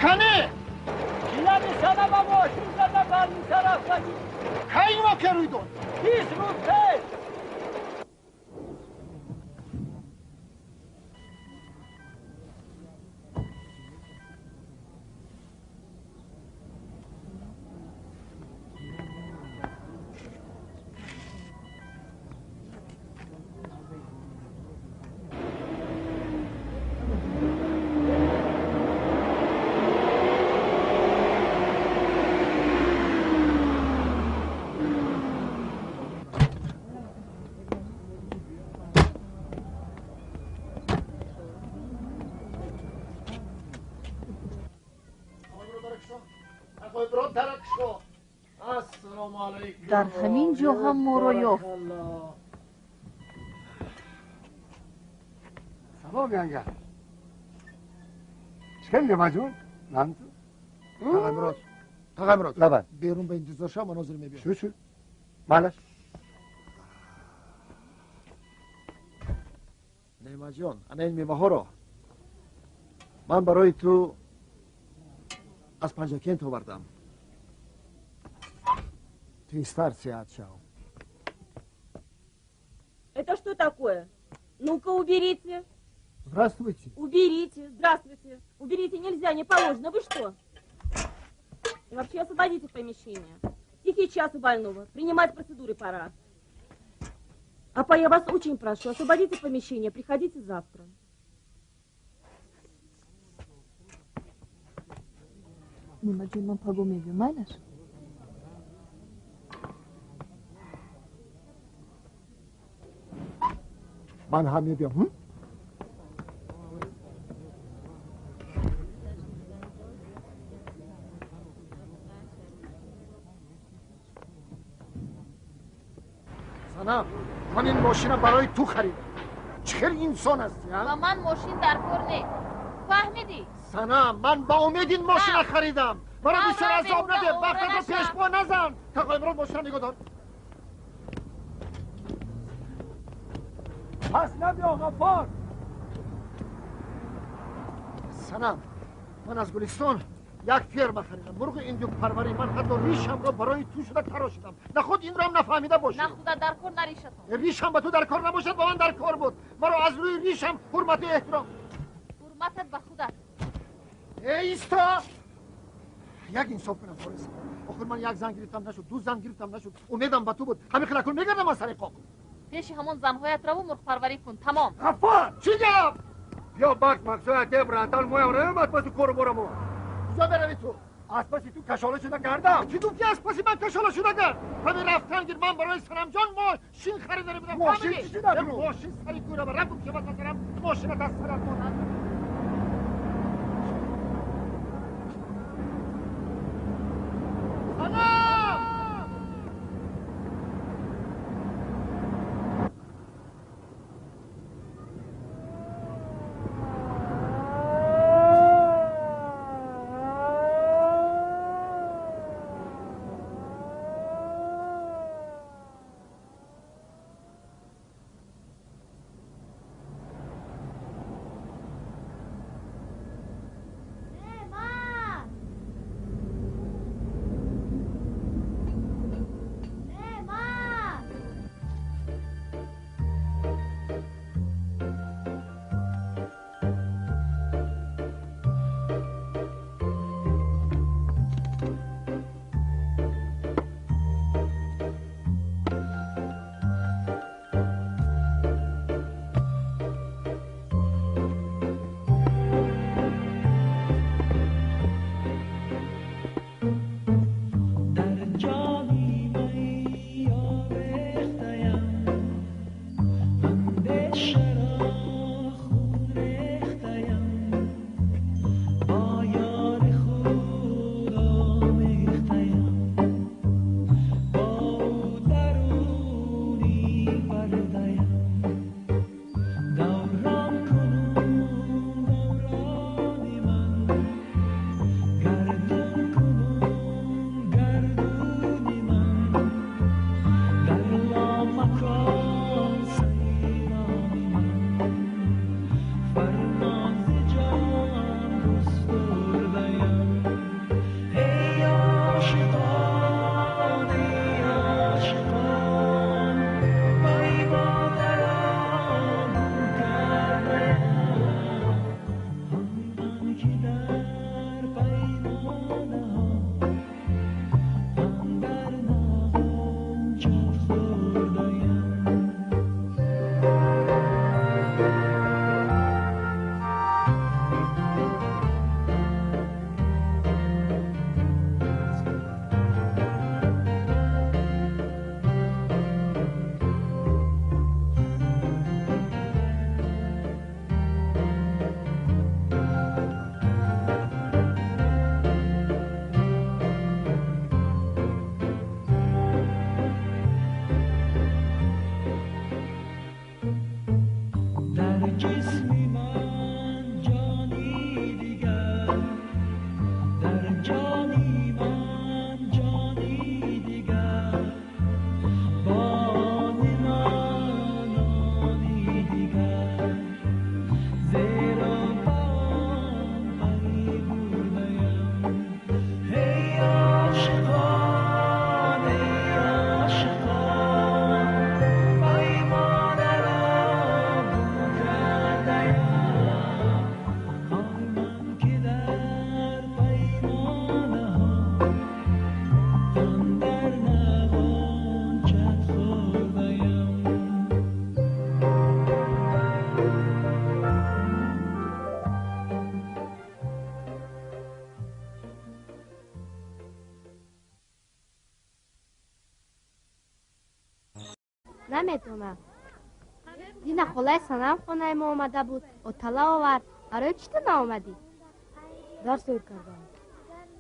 Кане?
Килами сана ба мошин зада барниса рафтагӣ.
Кай воқеа рӯй дод?
20 рӯз пеш.
Дар ҳамин ҷо ҳам моро ёфт.
Салом янга. Чӣ Немаҷон? Нанту?
Тағай Мурод. Тағай Мурод.
Лабай.
Берун ба интизор шав, ман ҳозир мебиям.
Шу, шу. Малаш.
Немаҷон, ана ин меваҳоро ман барои ту аз Панҷакент овардам. Тезтар сеҳат шав.
Это что такое? Ну-ка, уберите.
Здравствуйте.
Уберите, здравствуйте. Уберите, нельзя, не положено. Вы что? И вообще освободите помещение. Тихий час у больного. Принимать процедуры пора. Апа, я вас очень прошу, освободите помещение. Приходите завтра.
Немаҷон, ман паго мебиём, майлаш?
Ман ҳам мебиём. Санам, ман ин мошина барои ту харидам. Чӣ хел инсон ҳастӣ, а?
Ба ман мошин дар кор не. Фаҳмидӣ?
Санам, ман ба умед ин мошина харидам. Маро бисёр азоб наде, вақтатро пешпо назан. Тағои Мурод, мошина нигоҳ дор.
Пас набиё, Ғаффор.
Санам, ман аз Гулистон Як ферма харидам, мурғи индюкпарварӣ. Ман ҳатто ришамро барои ту шуда тарошидам. Нахуд инро ҳам нафаҳмида бошӣ.
На худа дар кор, на ришатон.
Ришам ба ту дар кор набошад, ба ман дар кор буд. Маро аз рӯи ришам ҳурмату эҳтиром.
Ҳурматат ба худат.
Эй, исто! Як инсоф кунам, Форис. Охир ман як зан гирифтам нашуд, ду зан гирифтам нашуд. Умедам ба ту буд. Ҳамин хел акун мегардам аз сари қоқ.
Пеши ҳамон занҳоят раву мурғпарварӣ кун, тамом.
Ғаффор, чӣ гап?
Биё бакс максоя те братан моям равем аз паси кору борамо.
Куҷо меравӣ ту?
Аз паси ту кашола шуда гардам.
Чӣ гуфтӣ аз паси ман кашола шуда гард? Ҳамин рафтан гир, ман барои Санамҷон мошин харида будам.
Мошин чӣ шуда?
Мошин сари кӯра ба раб шавад аз сарам, мошинат аз сарат монад. Санам!
Наметонам. Дина холаи Санам хонаи мо омада буд, отала овард. Барои чӣ ту наомадӣ?
Дарс ёд кардам.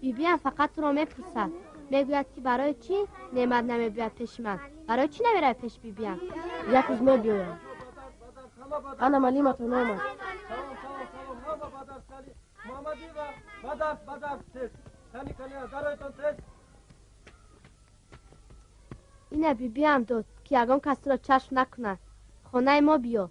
Бибиам фақат туро мепурсад. Мегӯяд, ки барои чӣ Неъмат намебиёяд пеши ман? Барои чӣ намеравӣ пеши бибиам?
Як рӯз мебиёям. Ана маълиматон омад.
Ина бибиам дод, ки ягон кас туро чашм накунад. Хонаи мо биё.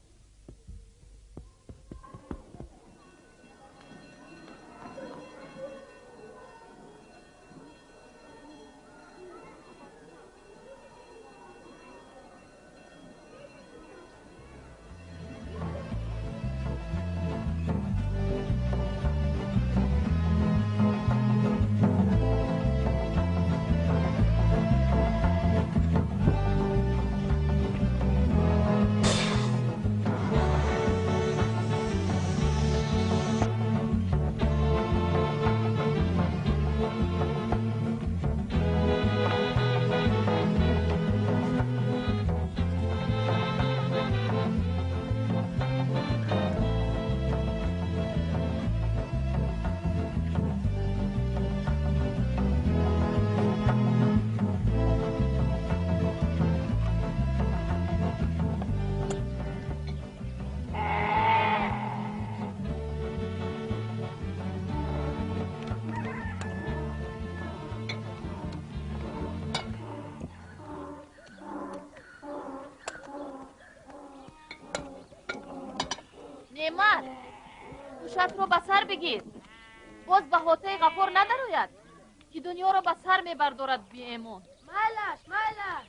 Неъматро ба сар бигир. Боз ба ҳотаи Ғаффор надарояд, ки дунёро ба сар мебардорад биэмон.
Майлаш, майлаш.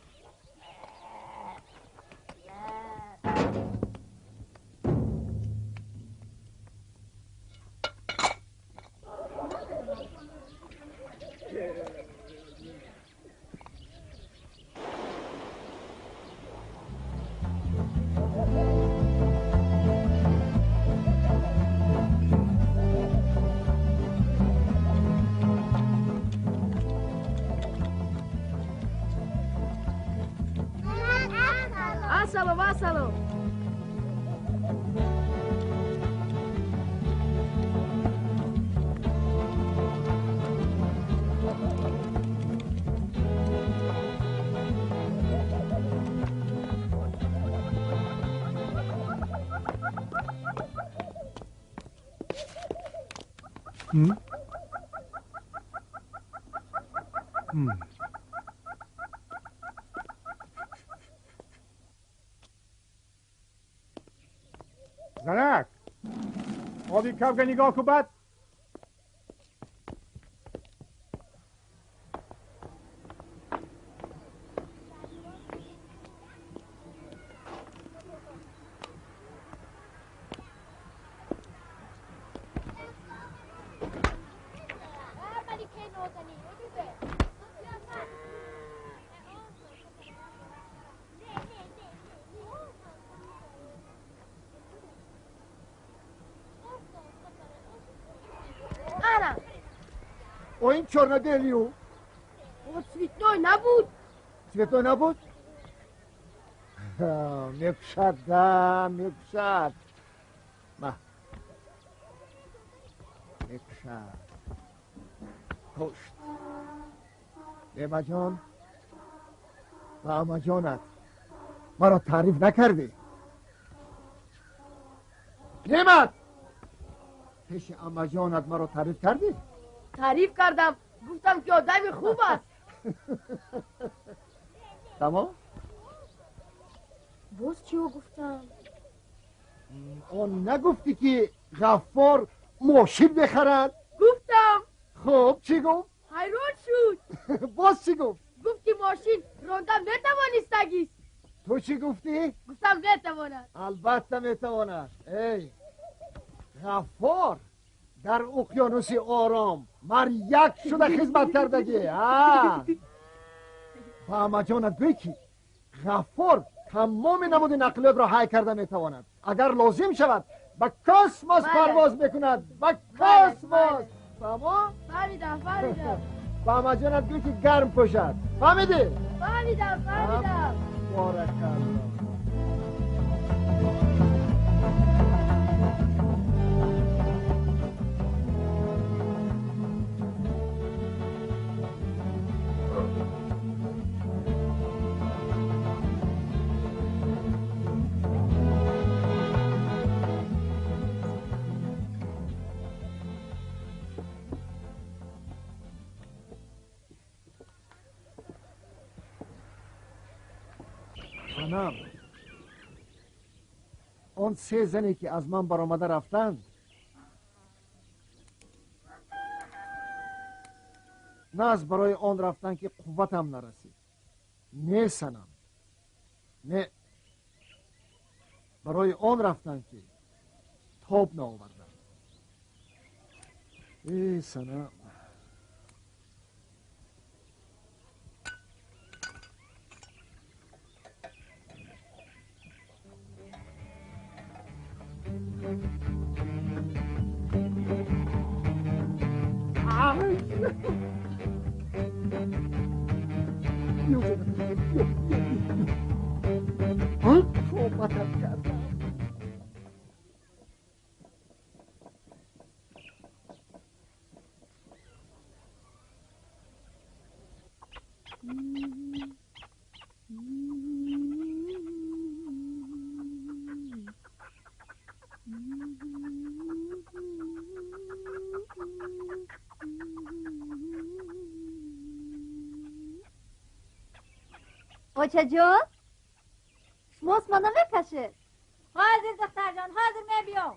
Асалом, асалом.
زنک آبی کفگه نگاه کن بد.
این چرنادلیو
او цветной набуд.
Цветной набуд? Мекушад, да, мекушад. Ма. Мекушад. Кушт. Неъматҷон ва амаҷонат маро таъриф накардӣ. Неъмат! Пеши амаҷонат маро таъриф кардӣ?
Таъриф кардам, гуфтам ки одами хуб аст.
Тамом?
Боз чио гуфтам?
Он нагуфтӣ ки Ғаффор мошин мехарад?
Гуфтам.
Хуб, чӣ гуфт?
Ҳайрон шуд.
Боз чӣ гуфт?
Гуфт ки мошин ронда метавонистагист.
Ту чӣ гуфтӣ?
Гуфтам метавонад.
Албатта метавонад. Эй Ғаффор дар уқёнуси ором маряк шуда хизмат кардагӣ. Ба амаҷонат гӯй ки Ғаффор тамоми намуди нақлиётро ҳай карда метавонад. Агар лозим шавад ба космос парвоз мекунад. Ба космос. Фаҳмо?
Фаҳмидам, фаҳмидам.
Ба амаҷонат гӯй ки гарм пӯшад. Фаҳмидӣ?
Фаҳмидам, фаҳмидам.
Боракалло. Санам, он се зане ки аз ман баромада рафтанд, на аз барои он рафтанд ки қувватам нарасид. Не, Санам, не, барои он рафтанд ки тоб наоварданд. Э, Санам,
очаҷон, шумост ма намекашед? Ҳозир, духтарҷон, ҳозир мебиём.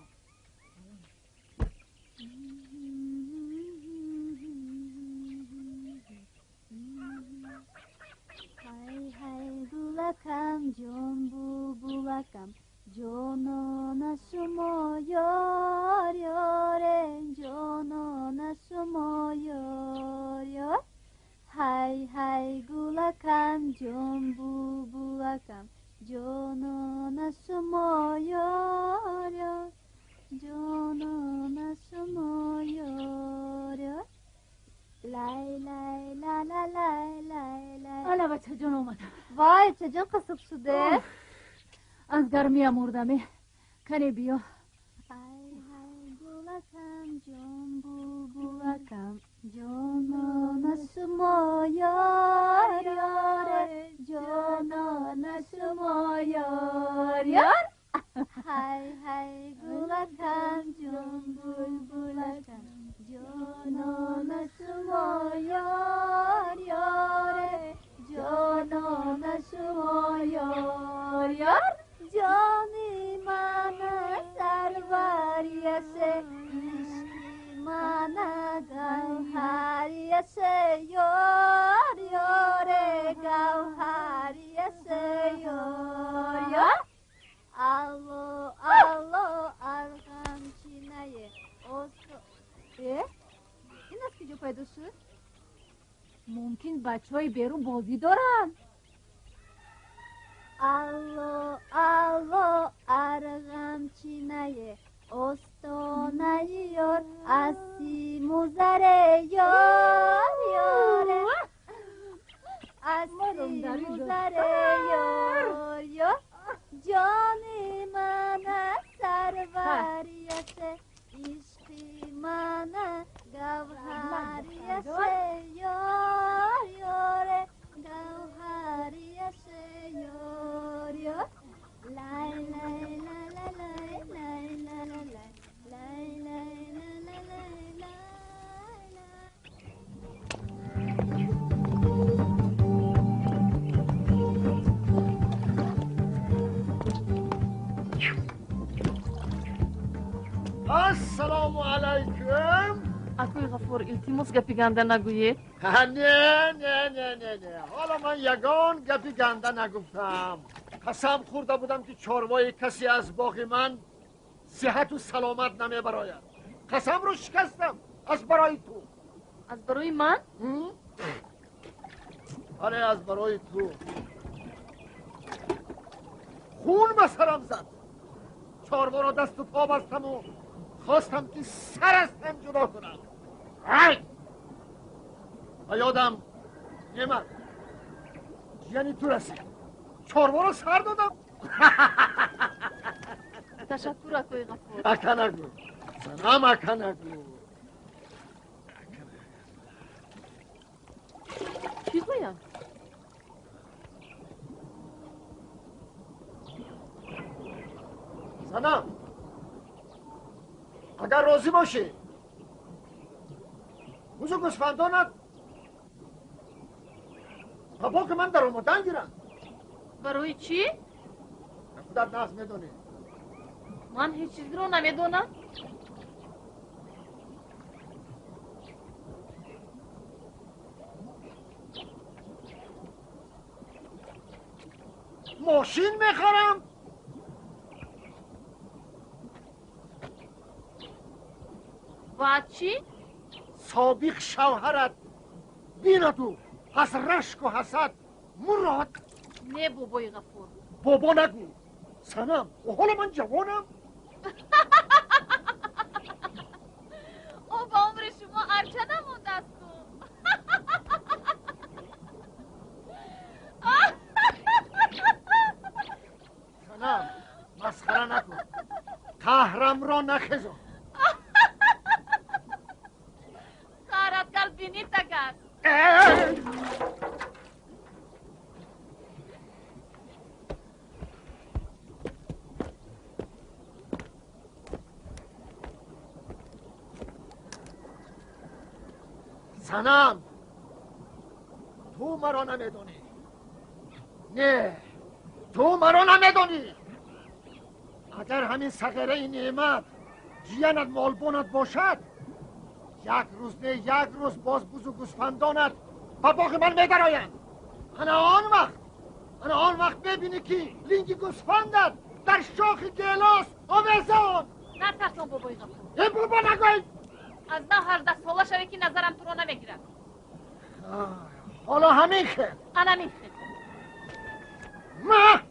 Лай лай ла ла лай лай лай.
Ала бачаҷон омадам.
Вай, чаҷон қасоб шуде?
Аз гармиям мурдаме. Кане биё.
Ай ҳай гулакам, ҷон булбулакам, ҷонона шумо ёр ёре, ҷонона шумо ёр ёр. Ҳай ҳай гулакам, ҷон булбулакам, ҷонона шумо ёр ёре, ҷонона шумо ёр ёр. Ҷони мана сарварияше, ишқи мана гавҳарияше, ёр ёре, гавҳарияше, ёр ёр. Алло алло арғамчинае осо. Ин аз куҷо пайдо шуд?
Мумкин бачаҳои берун бозӣ доранд.
Алло алло арғамчинае остонаи ёр, аз симузаре ёр ёре, аз симузаре ёр ёр. Ҷони мана сарварияше, ишқи мана гавҳарияше, ёр ёре, гавҳарияше, ёр ёр. Лай лай ла ла лай лай ла ла лай лай лай ла ла лай лай лай.
Ассалому алайкум.
Акои Ғафур, илтимос гапи ганда нагӯед.
Не, не, не, не, не. Ҳоло ман ягон гапи ганда нагуфтам. Қасам хӯрда будам ки чорвои касе аз боғи ман сиҳату саломат намебарояд. Қасамро шикастам аз барои ту.
Аз барои ман?
Оре, аз барои ту. Хун ба сарам зад. Чорворо дасту по бастаму хостам ки сар аз тан ҷудо кунам. Ай! Ба ёдам Неъмат, ҷияни ту расид. Чорворо сар додам.
Ташаккур, акои Ғафур.
Ака нагӯ. Занам, ака нагӯ.
Чӣ гӯям?
Занам, агар розӣ бошӣ, бузу гӯсфандонат ба боғи ман даромадан гиранд.
Барои чӣ?
Худат нағз медонӣ.
Ман ҳеҷ чизро намедонам.
Мошин мехарам.
Баъд чӣ?
Собиқ шавҳарат бинаду аз рашку ҳасад мурод.
Не, бобои Ғафур.
Бобо нагӯ. Санам, ҳоло ман ҷавонам.
О, ба умри шумо арча намондасту.
Санам, масхара накун. Қаҳрамро нахезон.
Қаҳрат кард бинит агар.
Санам, ту маро намедонӣ. Не, ту маро намедонӣ. Агар ҳамин сағираи неъмат ҷиянат молбонат бошад, як рӯз не, як рӯз боз бузу гӯсфандонат ба боғи ман медароянд. Ана он вақт мебинӣ ки линги гӯсфандат дар шохи гелос овезон.
Натарсон, бобои Ғафур.
Э, бобо нагӯй.
Аз нав 18 сола шаве ки назарам туро намегирад.
Ҳоло ҳамин хел.
Анамин хел.
Ма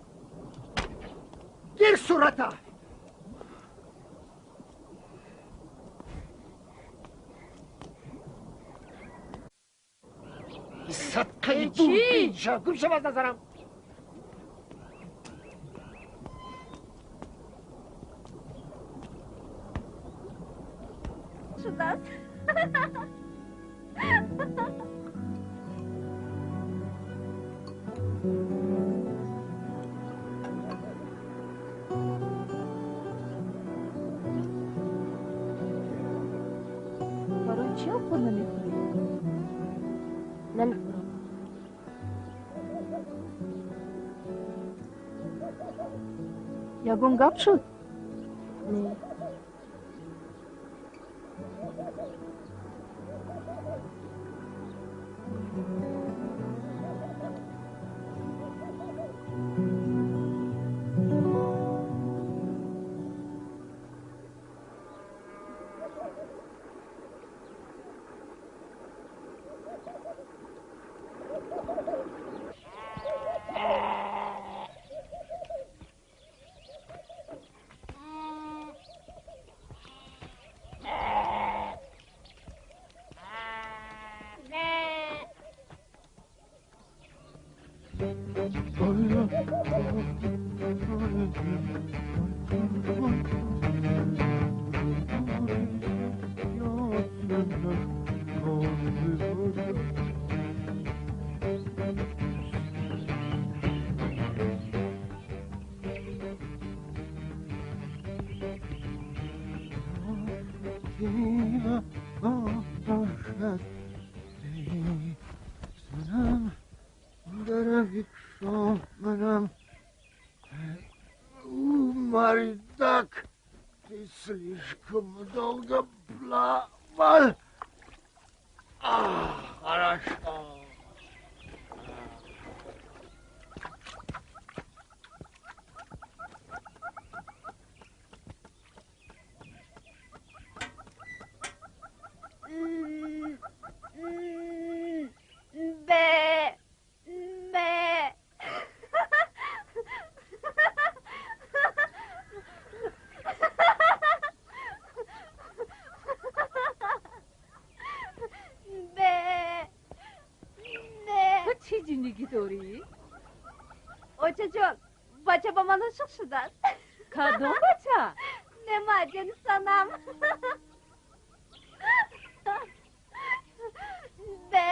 гир сурата. Садқаи дурбин шав, гум шав аз назарам.
Шудааст. Барои чӣ обхӯр намехӯрӣ?
Намехӯрам.
Ягон гап шуд?
Не.
Мардак, ты слишком долго плавал. Хорошо.
Бе, бе.
Ту чӣ ҷиндигӣ дорӣ?
Очаҷон, бача ба ман ошиқ шудааст.
Кадом бача?
Нема, ҷони Санам. Бе.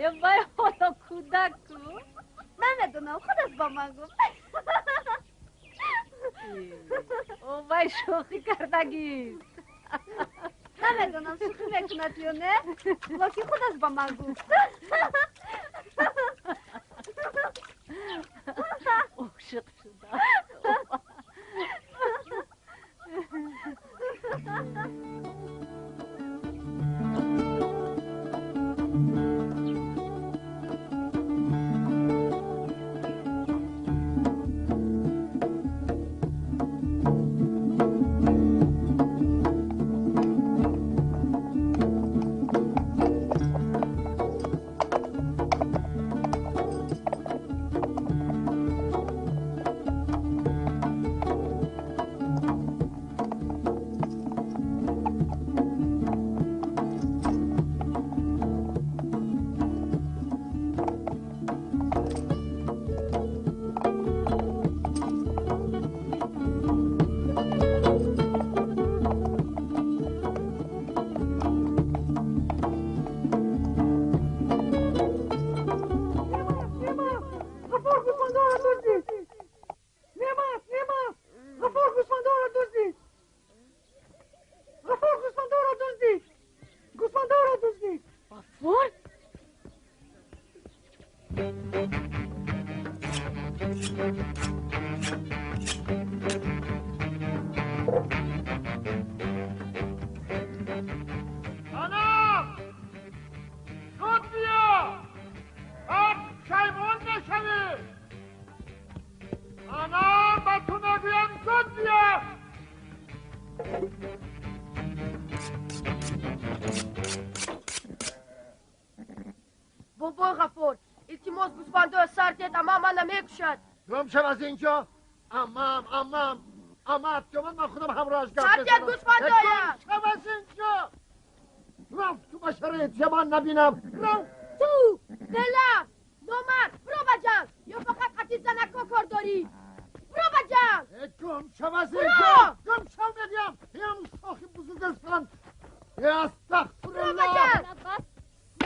Е вай, ҳоло кӯдак ку?
Намедонам, худаш ба ман гуфт.
О вай, шӯхӣ кардагист.
Намедонам, шӯхӣ мекунад ё не, локин худаш ба ман гуфт.
Ошиқ шудааст.
Бобои Ғаффор, илтимос, гӯсфандоя сар диҳед, амма мана мекушад.
Гум шав аз инҷо. Аммам, аммам, аммат ки ман худам ҳамроҳаш гап
Сар диҳед гӯсфандоя.
Гум шав аз инҷо. башароити ман набинам. Рав!
Ту дела номард, биро ба ҷанг, ё фақат қати занако кор дорӣ? Биро ба ҷанг!
Гум шав аз инҷо! Гум шав мегӯям! Ям шохи бузургастан! Астағфируллоҳ!
Биро ба ҷанг!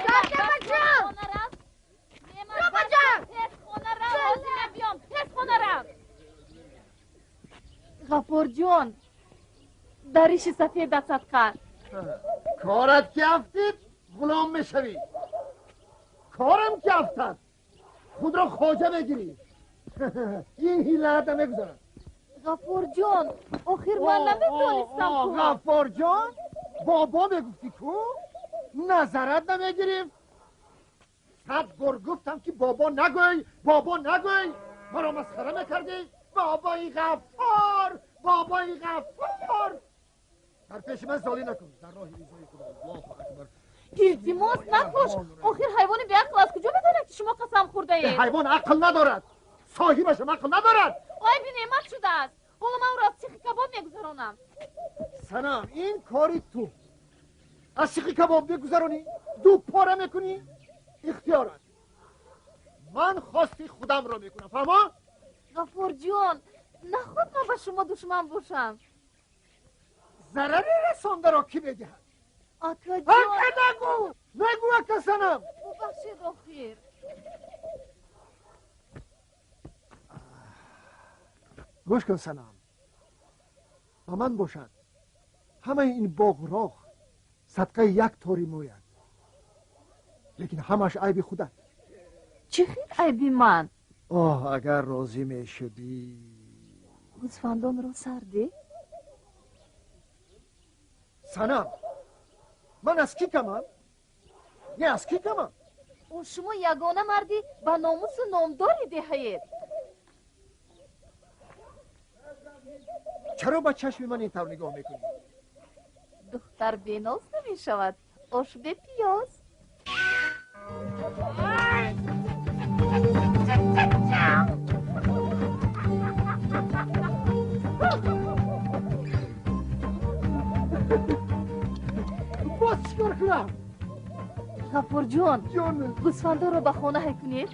Ба ҷанг! Биро ба ҷанг!
Тез хона рав, ҳозир мебиём. Тез хона рав! Ғаффорҷон, дариши сафедат садқа.
Корат ки афтид, ғулом мешавӣ. Корам ки афтад, худро хоҷа мегирӣ. Ин ҳилаата мегузарад.
Ғаффорҷон, охир ман наметонистам.
Ғаффорҷон, бобо мегуфтӣ ку? Назарат намегирифт. 100 бор гуфтам ки бобо нагӯй, бобо нагӯй. Маро масхара мекардӣ. Бобои Ғаффор, бобои Ғаффор. Дар пеши ман золӣ накун. Дар роҳи ризои Худо. Аллоҳу акбар.
Илтимос накуш. Охир ҳайвони беақл аз куҷо медонад ки шумо қасам хӯрдаед?
Ҳайвон ақл надорад. Соҳибашам ақл надорад.
Айби неъмат шудааст. Ҳоло ман ӯро аз сихи кабоб мегузаронам.
Санам, ин кори ту. Аз сихи кабоб мегузаронӣ, ду пора мекунӣ, ихтиёрат. Ман хости худамро мекунам, фаҳмо?
Ғаффорҷон, наход ман ба шумо душман бошам.
Зарари расондаро кӣ медиҳад?
Акаҷон!
Ака нагӯ! Нагӯ ака Санам!
Бубахшед охир.
Гӯш кун Санам, ба ман бошад ҳамаи ин боғроғ садқаи як тори мояд, лекин ҳамаш айби худат.
Чӣ хел айби ман?
Оҳ, агар розӣ мешудӣ.
Гӯсфандонро сардӣ?
Санам, ман аз кӣ камам? Не, аз кӣ камам?
О, шумо ягона марди ба номусу номдори деҳаед.
Чаро ба чашми ман ин тавр нигоҳ мекунӣ?
Духтар беноз намешавад, ош бепиёз.
Боз чӣ кор кунам?
Ғаффорҷон, гӯсфандоро ба хона ҳай кунед.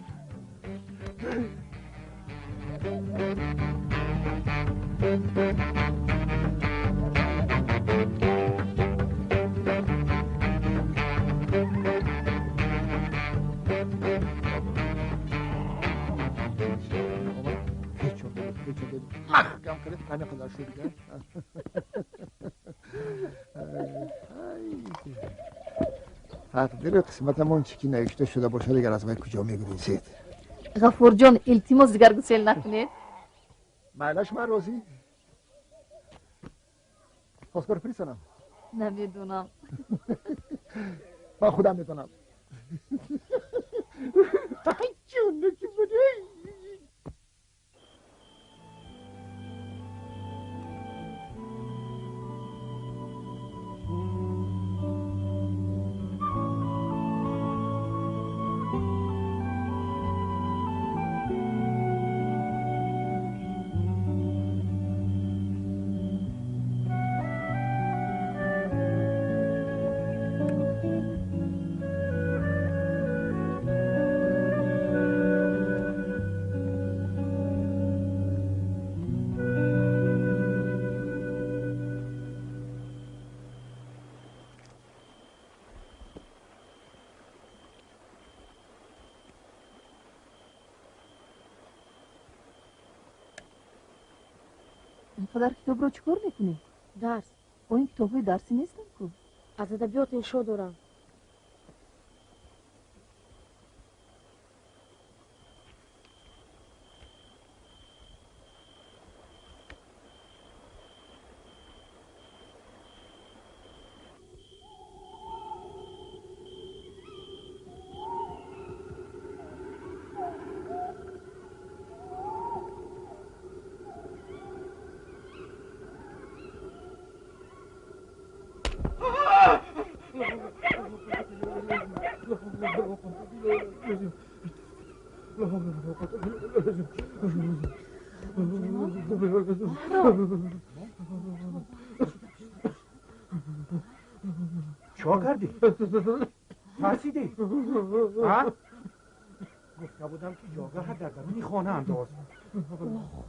Маҳкам кард, ҳамин қадар шуд. Тақдири қисматамон чӣ ки навишта шуда бошад, дигар аз вай куҷо мегурезед?
Ғаффорҷон, илтимос дигар гусел накунед.
Майлаш, ман розӣ. Хостгор фиристонам?
Намедонам.
Ман худам медонам. Ҷонна ки буд.
Инқадар китобро чӣ кор мекунӣ?
Дарс.
О, ин китобҳои дарсӣ нестанд ку?
Аз адабиёт иншо дорам.
Чо кардӣ? Тарсидӣ? Гуфта будам ки ҷогаҳа дар даруни хона андоз.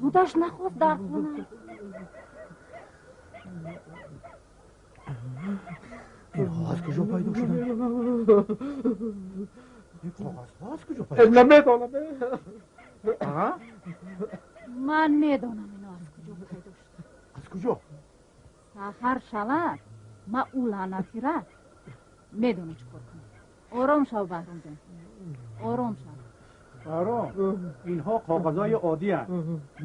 Худаш нахост дар хона.
Инҳо аз куҷо пайдо шуданд? Ин коғазҳо аз куҷо пайдо шуданд?
Намедонам.
Ман медонам ино аз куҷо пайдо шуданд.
Аз куҷо?
Саҳар шавад, ма ӯ лаънатира медонам чӣ кор кунам. Ором шав, Баҳромҷон, ором шав.
Баҳром, инҳо коғазҳои оддианд.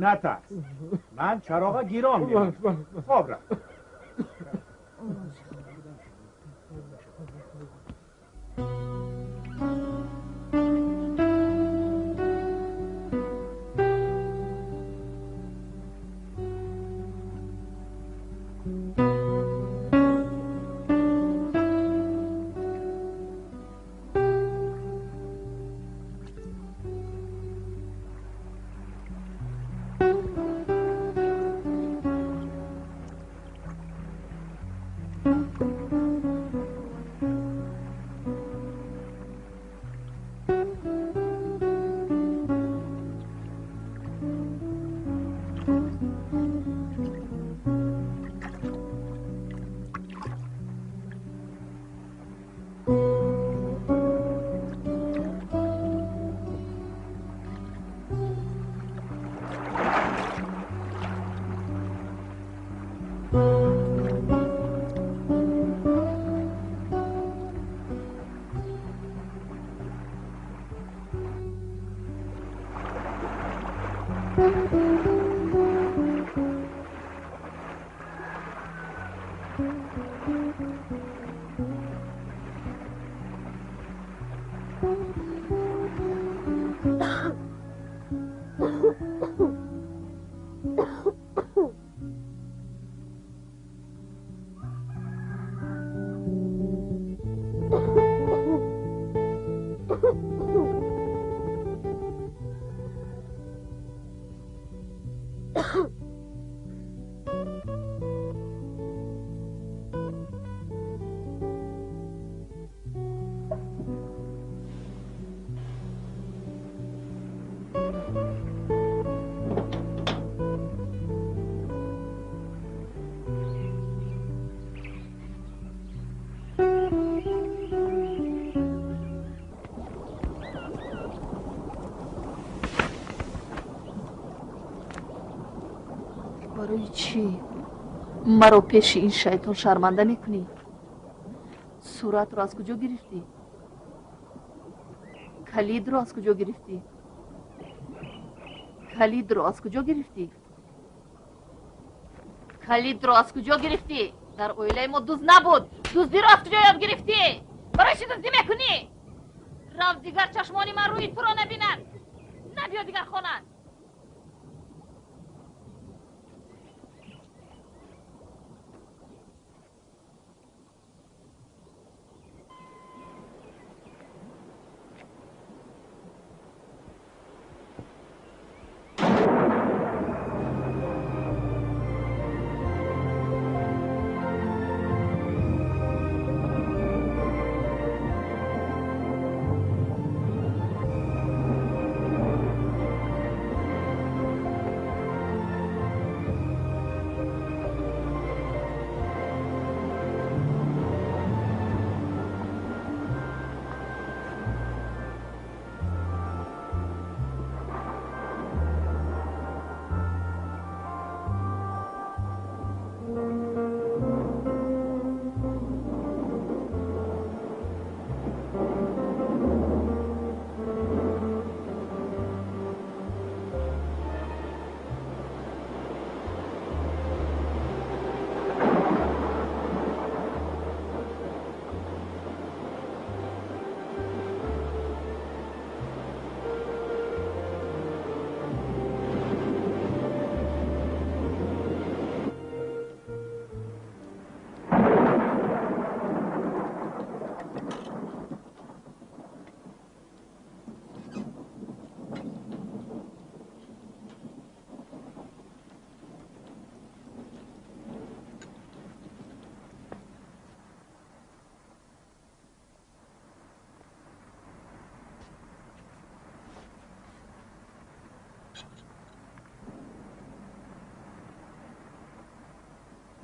Натарс, ман чароға гирон мемонам. Хоб рафт.
Барои чӣ маро пеши ин шайтон шарманда мекунӣ? Суратро аз куҷо гирифтӣ? Калидро аз куҷо гирифтӣ? Калидро аз куҷо гирифтӣ?
Калидро аз куҷо гирифтӣ? Дар оилаи мо дузд набуд. Дуздиро аз куҷо ёд гирифтӣ? Барои чӣ дуздӣ мекунӣ? Рав, дигар чашмони ман рӯи туро набинад. Набиё дигар хона.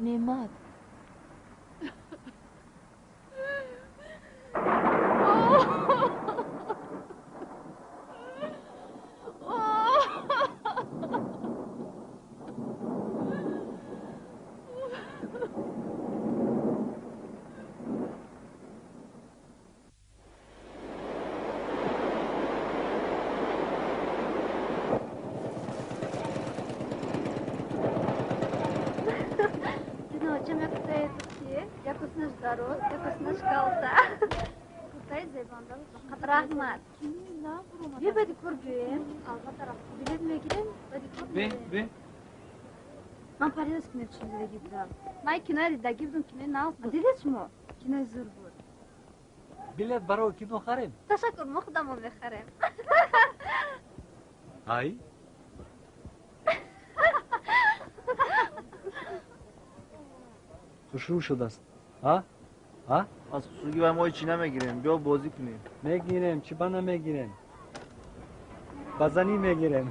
Неъмат.
Раҳмат. Бе баъди кор биёем. Албатта, билет мегирем, баъди кор
Бе.
Ман париноз кино чӣ дидагӣ будам. Ман киноя дидагӣ будам, кинои нағз буд. Дидед шумо? Кинои зур буд.
Билет барои кино харем?
Ташаккур, мо худамон мехарем.
Ай? Хушрӯ шудааст. А? А?
Аз хушрӯгӣ вай мо ҳечи намегирем. Биё бозӣ кунем.
Мегирем, чӣ ба намегирем? Ба занӣ мегирем.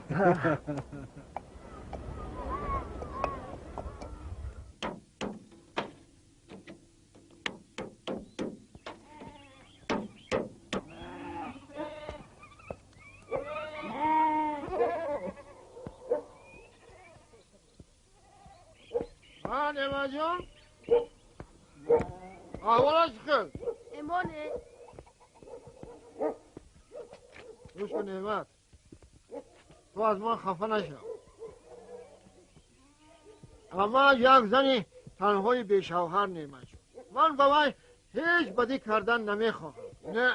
Неъматҷон, аҳволаш хел?
Эмоне.
Гӯш кун, Неъмат, ту аз ман хафа нашав. Амма як зани танҳои бешавҳар, Неъматҷон. Ман ба вай ҳеҷ бадӣ кардан намехоҳам. Не,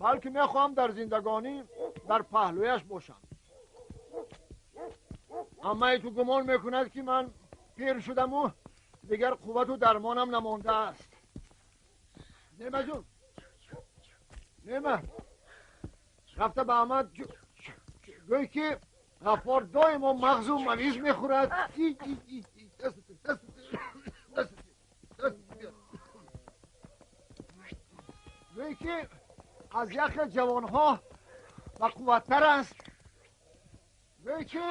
балки мехоҳам дар зиндагонӣ дар паҳлӯяш бошам. Аммаи ту гумон мекунад, ки ман пир шудаму дигар қуввату дармонам намондааст. Неъматҷон, Неъмат, рафта ба Аҳмад гӯй, ки Ғаффор доимо мағзу мавиз мехӯрад. Гӯй, ки аз яхе ҷавонҳо бақувваттар аст. Гӯй, ки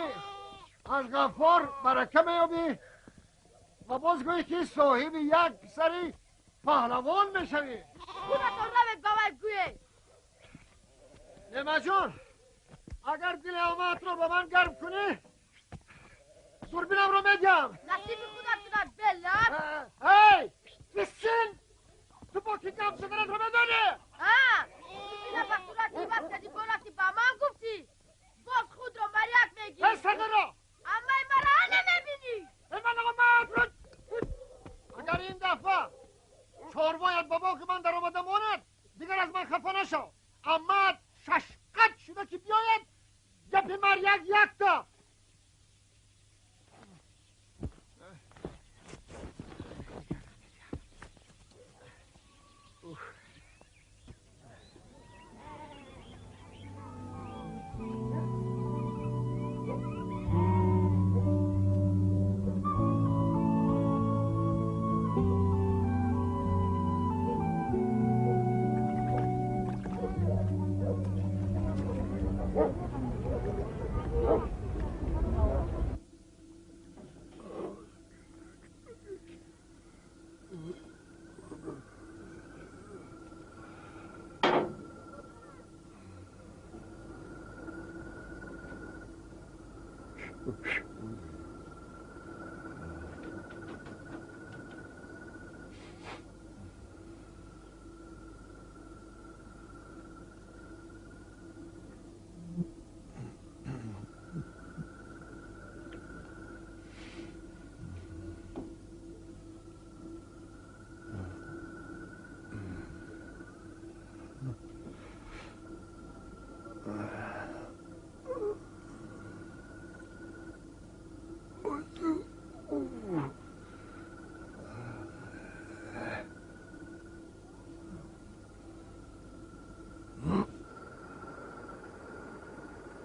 аз Ғаффор барака меёбӣ ва боз гӯй, ки соҳиби як писари паҳлавон мешавӣ.
Худатон равед, ба вай гӯед.
Неъматҷон, агар дили амаатро ба ман гарм кунӣ, дурбинамро медиҳам.
Насиби худат кунад, белаб.
Эй, бисин! Ту бо ки гап заданатро медонӣ?
Дурбина ба сурат иваз кардӣ, бо рафтӣ ба ман гуфтӣ. Боз худро маряк мегирӣ.
Эй, сардоро!
Аммаи мара намебинӣ.
Ман амаатро, агар ин дафъа чорвоят ба боғи ман даромада монад, дигар аз ман хафа нашав. Аммаат шашқат шуда ки биёяд, гапи маряк якта.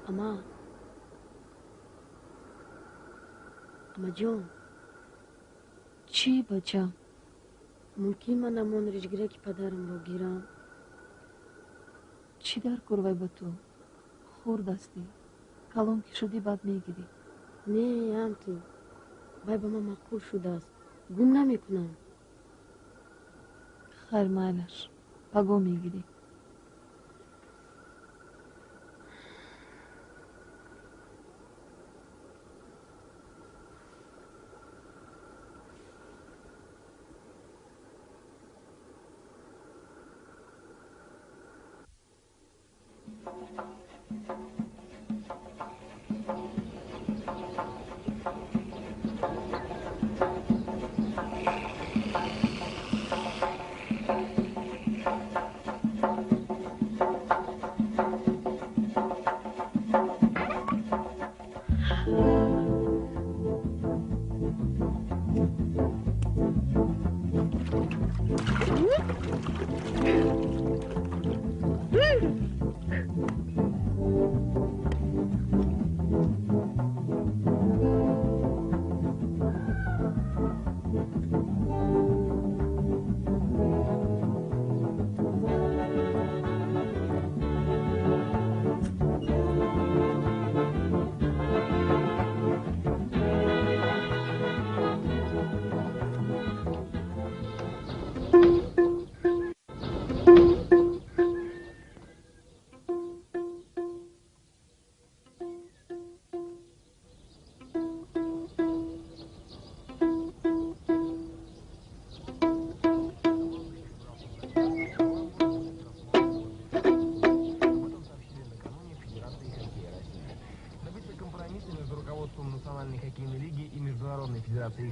Ама, амаҷон.
Чӣ, бачам?
Мумкин ман ҳамон риҷгираки падарамро гирам?
Чӣ дар кор вай ба ту? Хурд ҳастӣ, калон ки шудӣ, баъд мегирӣ.
Не, ам ту. Вай ба ман маъқул шудааст, гум намекунам.
Хайр, майлаш, паго мегирӣ.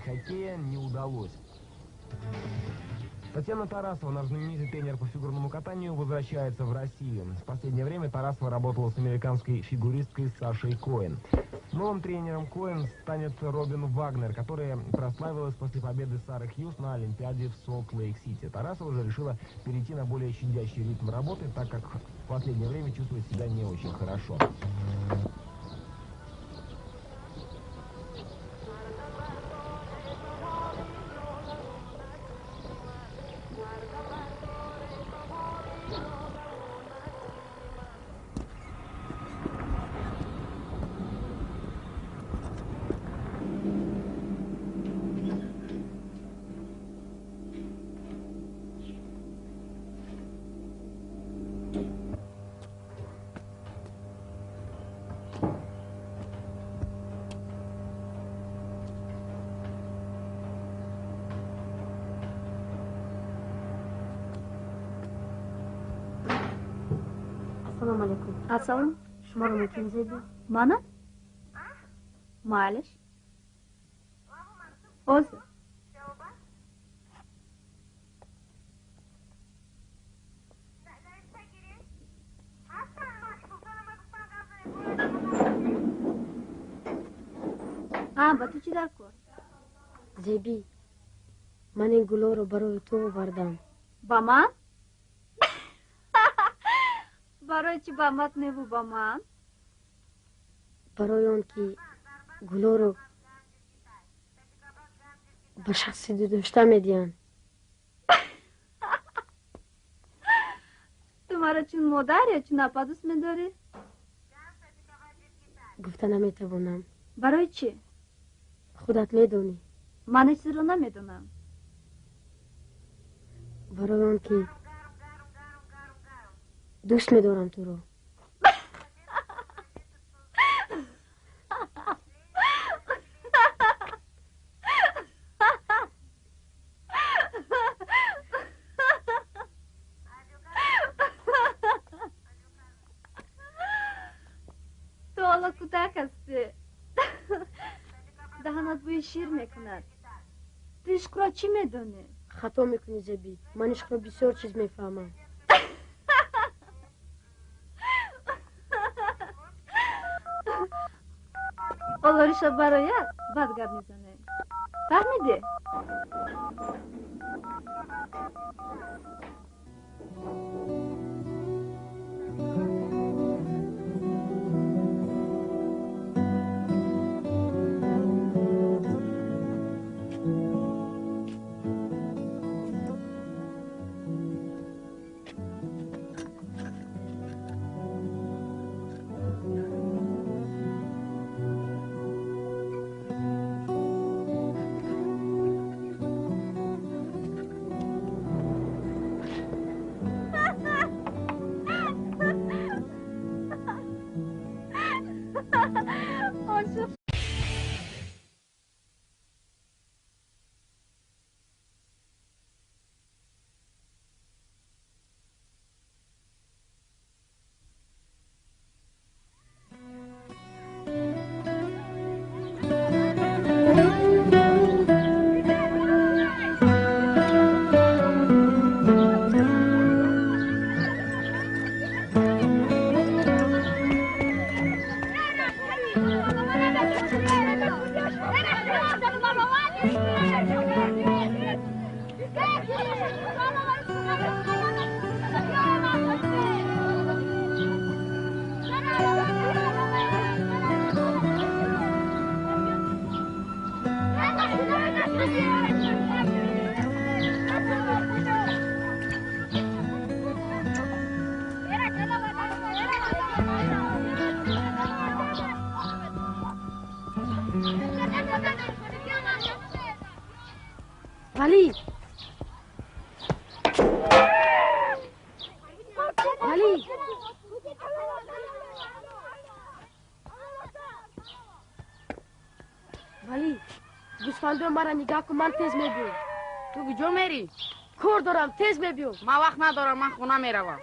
Хоккея не удалось. Татьяна Тарасова, наш знаменитый тренер по фигурному катанию, возвращается в Россию. В последнее время Тарасова работала с американской фигуристкой Сашей Коэн. Новым тренером Коэн станет Робин Вагнер, которая прославилась после победы Сары Хьюз на Олимпиаде в Солт-Лейк-Сити. Тарасова уже решила перейти на более щадящий ритм работы, так как в последнее время чувствует себя не очень хорошо.
Ассалому алайкум.
Ассалом.
Шуморо мумкин зеби?
Мана? Майлаш. Ҳозир. А, ба ту чӣ дар кор?
Зебӣ, ман ин гулоро барои ту овардам.
Ба ман? Барои чӣ ба мат неву ба ман?
Барои он ки гулоро ба шахси дӯстдошта медиҳанд.
Ту маро чун модар ё чун апа дӯст медорӣ?
Гуфта наметавонам.
Барои чӣ?
Худат медонӣ.
Ман ҳеҷ чизро намедонам.
Барои он ки дӯст медорам туро.
Ту ҳоло кӯдак ҳастӣ. Даҳанат бӯи шир мекунад. Ту ишқро чӣ медонӣ?
Хато мекунӣ, Зебӣ. Ман ишқро бисёр чиз мефаҳмам.
Олориша барояд, баъд гап мезанем. Фаҳмидӣ?
Вали! Вали! Вали! Гӯсфандо мара нигаҳ кун, ман тез мебиём.
Ту куҷо мерӣ?
Кор дорам, тез мебиём.
Ман вақт надорам, ман хона меравам.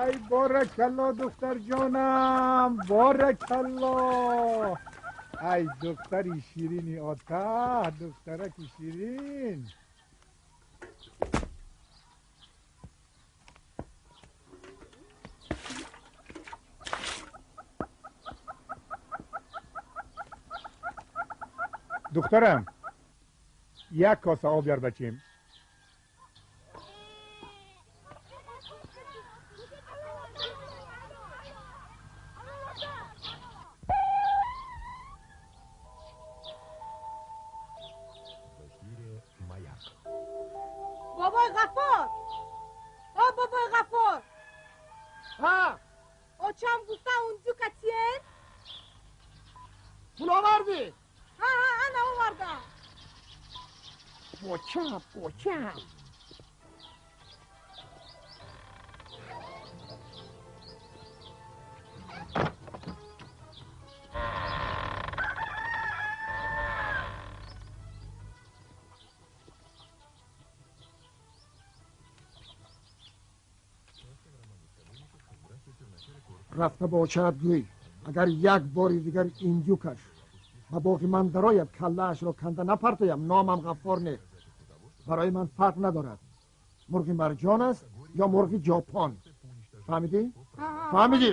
ای بارکالله دختر جانم، بارکالله. ای دختری شیرینی آتا، دخترکی شیرین. دخترم یک کاسه آب بیار بچیم.
بابای غفار، او بابای غفار.
ها
اوچام گفتا اونجو کتیه؟
پول آوردی؟
ها ها انا آوردم.
بچم بچم. рафта бо чап гӯй, агар як бори дигар индюкаш ба боғи ман дарояд, каллаашро канда напартоям, номам Ғаффор нест. Барои ман фарқ надорад, мурғи марҷон аст ё мурғи ҷопон. Фаҳмидӣ? Фаҳмидӣ?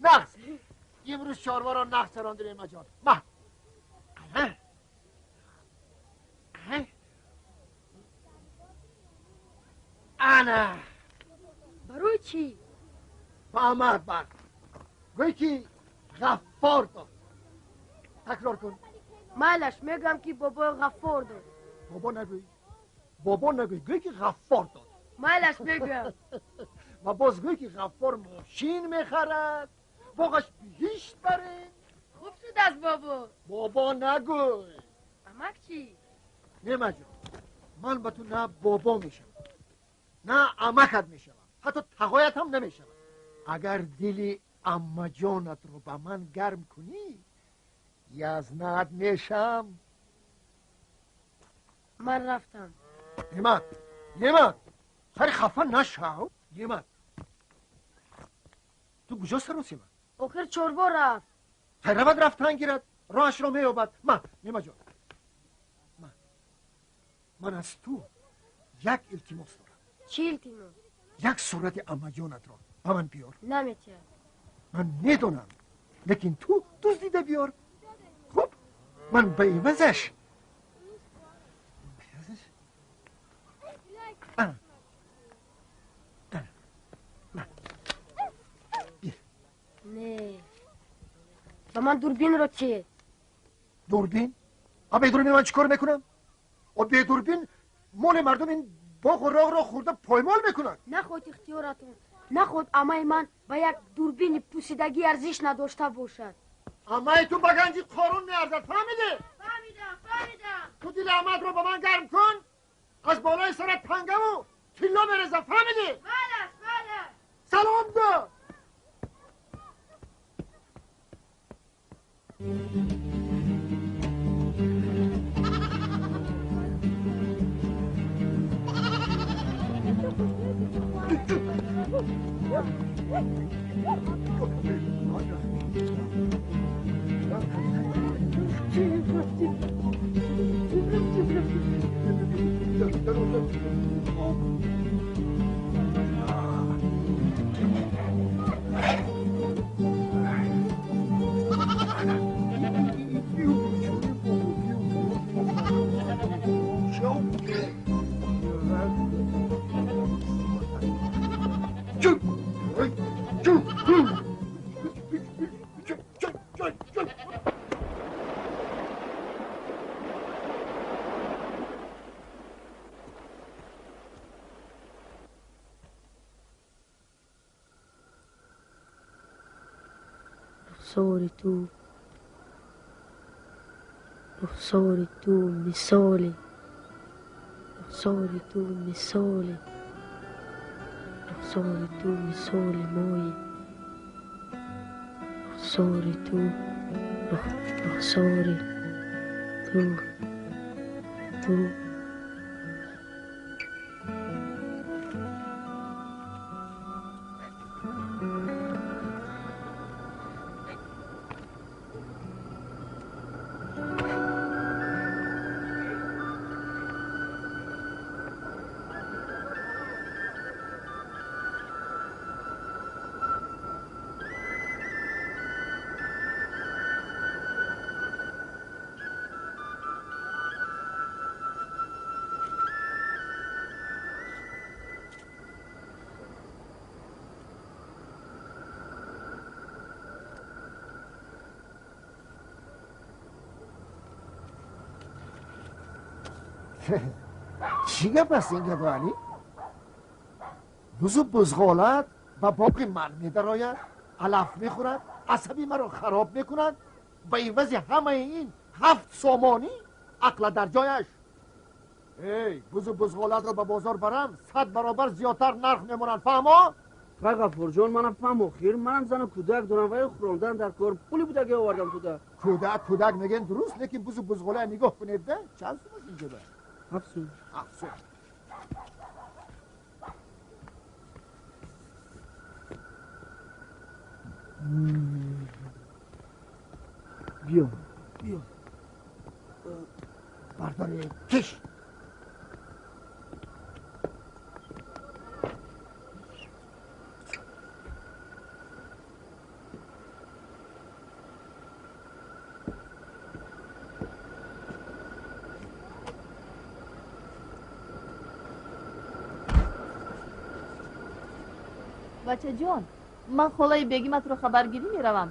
نقص امروز چاروا را نقص راندیم مجان ما. انا
برای چی؟
با مرد بر گوی که غفار داد. تکرار کن.
مالش میگم که بابا غفار داد.
بابا نگوی، بابا نگوی، گوی که غفار داد.
مالش میگم.
و باز گوی که غفار ماشین میخرد، باغش بهشت بره.
خوب شد از بابا.
بابا نگوی.
امک چی؟
نعمت جان، من با تو نه بابا میشم نه امکت میشم، حتی تقایت هم نمیشم. اگر دل عمه جانت رو به من گرم کنی یزنت میشم.
من رفتم.
نعمت، نعمت، Хари хафа нашав. Неъмат, ту куҷо саросима?
Охир чорво рафт.
Хай равад, рафтан гирад, роҳашро меёбад. Ма, Неъматҷон, ман аз ту як илтимос дорам.
Чӣ илтимос?
Як сурати аммаҷонатро ба ман биёр.
Наметиҳад.
Ман медонам, лекин ту дуздида биёр. Хуб, ман ба ивазаш
Не, ба ман дурбинро чӣ?
Дурбин? А бе дурбин ман чӣ кор мекунам? О бе дурбин моли мардум ин боғу роғро хӯрда поймол мекунад.
Наход ихтиёратон, наход амаи ман ба як дурбини пусидагӣ арзиш надошта бошад.
Амаи ту ба ганҷи Қорун меарзад, фаҳмидӣ?
Фаҳмидам, фаҳмидам.
Ту дили амаатро ба ман гарм кун, аз болои сарат тангаву тилло мерезам, фаҳмидӣ?
Малаш, малаш.
Салом гӯ.
Рухсори ту, рухсори ту мисоли, рухсори ту мисоли, рухсори ту мисоли мои, рухсори ту, рухсори ту, ту.
Чӣ гап аст ин гапо, Алӣ? Бузу бузғолат ба боғи ман медарояд, алаф мехӯрад, асаби маро хароб мекунад. Ба ивази ҳамаи ин 7 сомонӣ ақла дар ҷояш. Эй, бузу бузғолатро ба бозор барам, 100 баробар зиёдтар нарх мемонанд, фаҳмо?
Хай Ғафурҷон, манам фаҳм, охир манам зану кӯдак дорам ва хӯрондан дар кор пули будаги овардам туда.
Кӯдак кӯдак мегӯянд дуруст, лекин бузу бузғола нигоҳ кунед, да чанд сум аст инҷо?
7 сум.
7 сум.
Биё, биё.
Бардори киш.
Бачаҷон, ман холаи бегиматро хабаргирӣ меравам.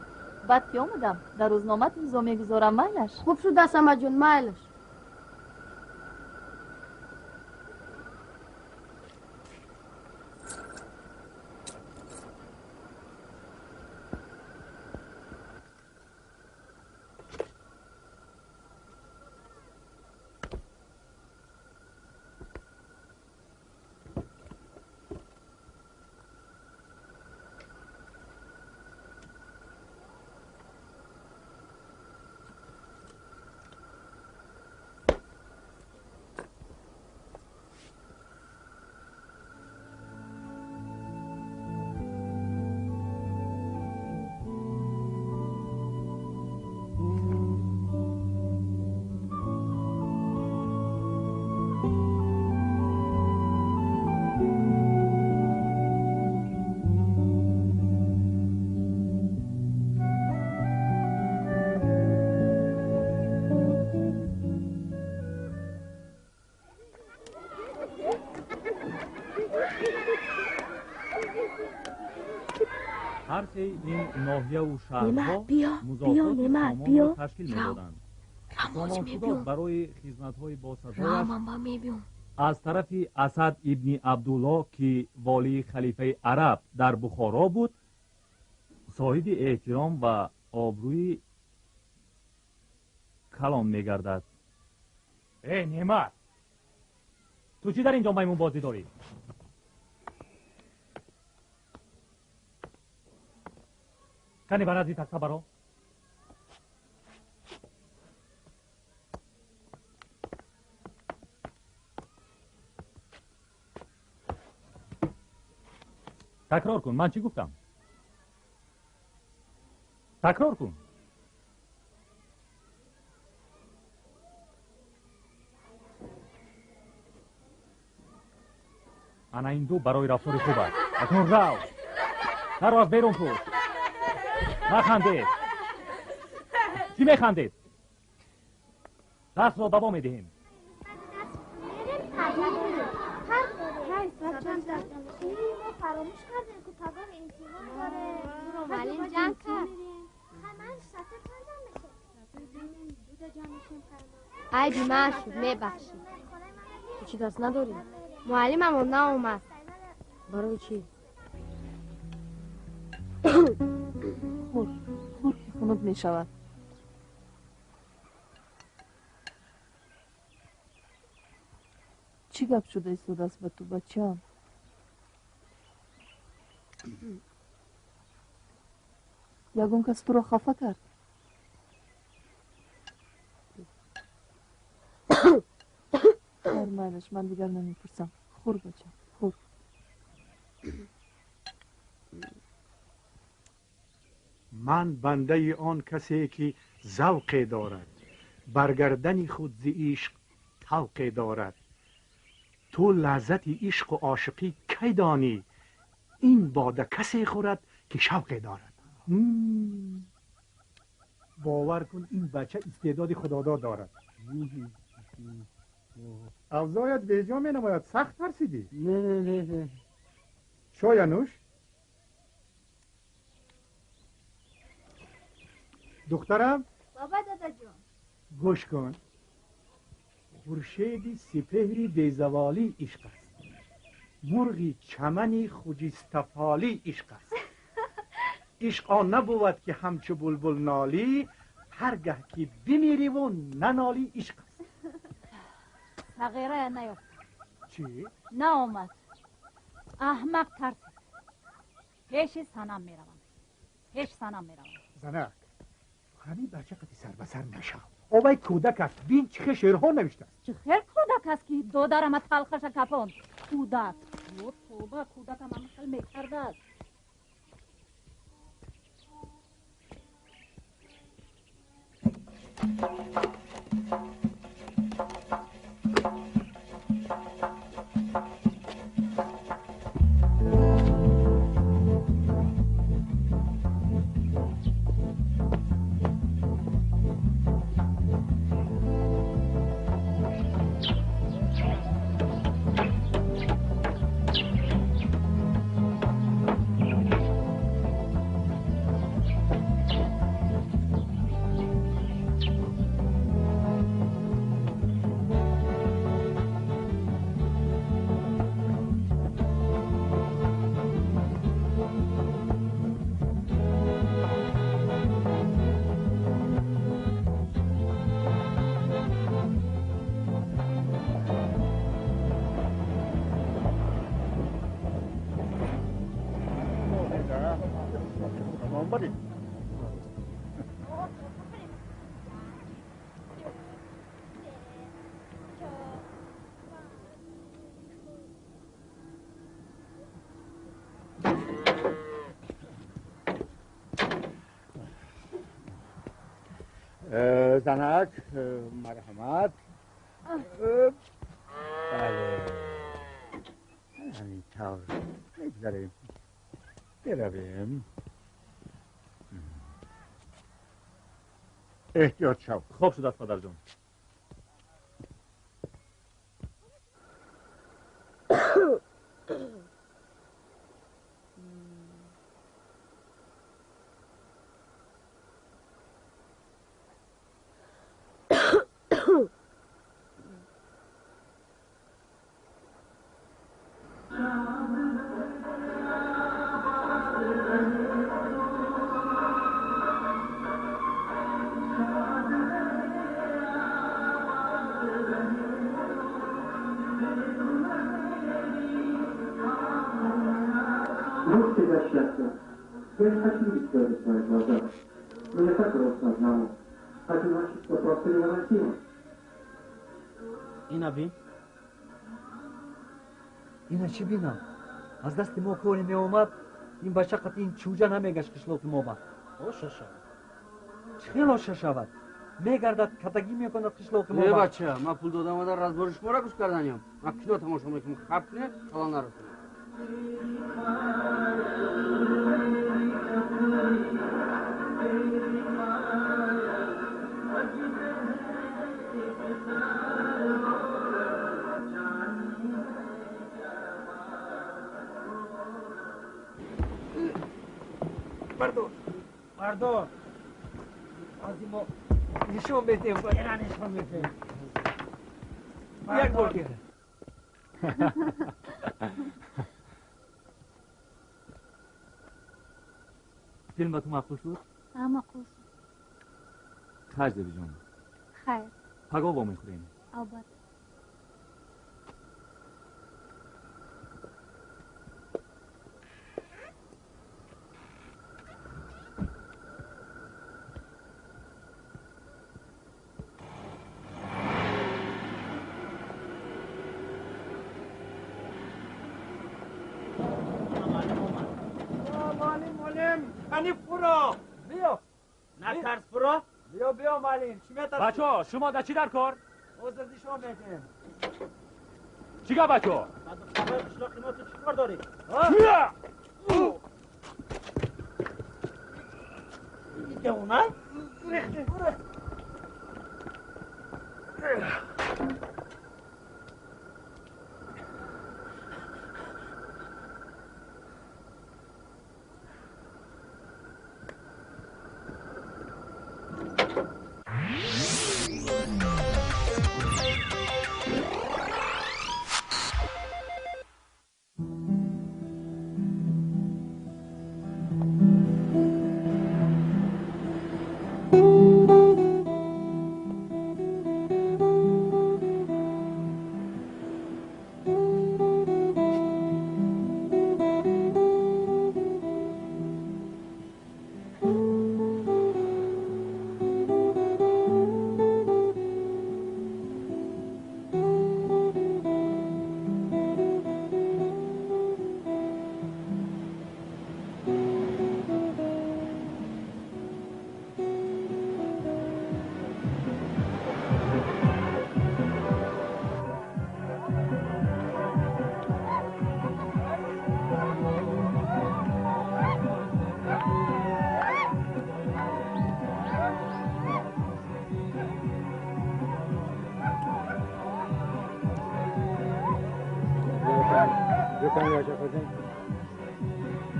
Баъд ки омадам, дар рӯзномат имзо мегузорам, майлаш?
Хуб шудааст, амаҷон, майлаш.
Ҳар сеи ин ноҳияву шаҳрҳо музофоти Сомонро ташкил медоданд. Сомоншудод барои хизматҳои босазояш аз тарафи Асад ибни Абдулло, ки волии халифаи араб дар Бухоро буд, соҳиби эҳтиром ва обрӯи калон мегардад. Э, Неъмат, ту чӣ дар ин ҷо маймунбозӣ дорӣ? Кане ба назди тахта баро. Такрор кун, ман чӣ гуфтам? Такрор кун. Ана ин ду барои рафтори хуб аст. Акнун рав. Наро аз берун пӯш. Нахандед. Чӣ механдед? Дарсро давом медиҳем.
Фаромӯш кардем, ки пагон имтиҳон дорем. Муаллим ҷанг кард.
Айби ман шуд, мебахшед.
Ту чӣ даст надорӣ?
Муаллимамон наомад.
Барои чӣ?
Хӯр, хӯр, ки хунук мешавад. Чӣ гап шуда истодааст ба ту, бачаам? Ягон кас туро хафа кард? Хайр, майлаш, ман дигар намепурсам. Хӯр, бачам, хӯр.
Ман бандаи он касе, ки завқе дорад, бар гардани худ зи ишқ тавқе дорад. Ту лаззати ишқу ошиқӣ кай донӣ? Ин бода касе хӯрад, ки шавқе дорад. Бовар кун, ин бача истеъдоди худодод дорад. Авзоят беҷо менамояд. Сахт тарсидӣ?
Не, не, не.
Чоя нӯш. Духтарам.
Баба, дадаҷон.
Гӯш кун. Хуршеди сипеҳри безаволӣ ишқ аст. Мурғи чамани хуҷистафолӣ ишқ аст. Ишқ он набувад, ки ҳамчу булбул нолӣ, ҳар гаҳ ки бимириву нанолӣ ишқ аст.
Сағирая наёфт.
Чӣ?
Наомад. Аҳмақ тарсид. Пеши Санам меравам. Пеши Санам меравам.
Занак, ҳамин бача қати сар ба сар нашав. Овай кӯдак аст, бин чӣ хел шеърҳо навиштааст.
Чӣ хел кӯдак аст, ки додарама талхаша кафонд? Кӯдак. Ё тоба, кӯдакам ҳамин хел мекардааст.
Занак, марҳамат. Бале, ҳамин тавр мегузарем, биравем. Эҳтиёт шав.
Хоб шудааст, падарҷон.
Был всегда счастлив. Я не хочу видеть слезы в твоих глазах. Но я так рос одному. Одиночество просто невыносимо.
Ина бин.
Ина чӣ бинам? Аз дасти мо коре меомад, ин бача қати ин чӯҷа намегашт қишлоқи мо ба.
Оша шавад.
Чӣ хел оша шавад? Мегардад, катагӣ мекунад қишлоқи мо
Не
ба.
Бача, ман пул додам ада разбори шуморо гӯш карданям. Ман кино тамошо мекунам, хаб кунед, халал нарасонед.
Бардор, бардор. Аз мо нишон медиҳем.
Ина нишон медиҳем.
Як бор дигар.
Филм ба ту маъқул шуд?
Ҳа, маъқул шуд.
Хайр, Зебиҷон.
Хайр.
Пагоҳ вомехӯрем.
Албатта.
معلم، معلم، ани фуро. Биё.
Натарс, фуро.
Биё, биё, муаллим. Чӣ метарсӣ?
Бачаҳо, шумо дар чӣ дар кор?
Ҳозир нишон медиҳем.
Чӣ гап, бачаҳо?
Ба духтарҳои қишлоқи мо ту чӣ кор дорӣ?
Девона?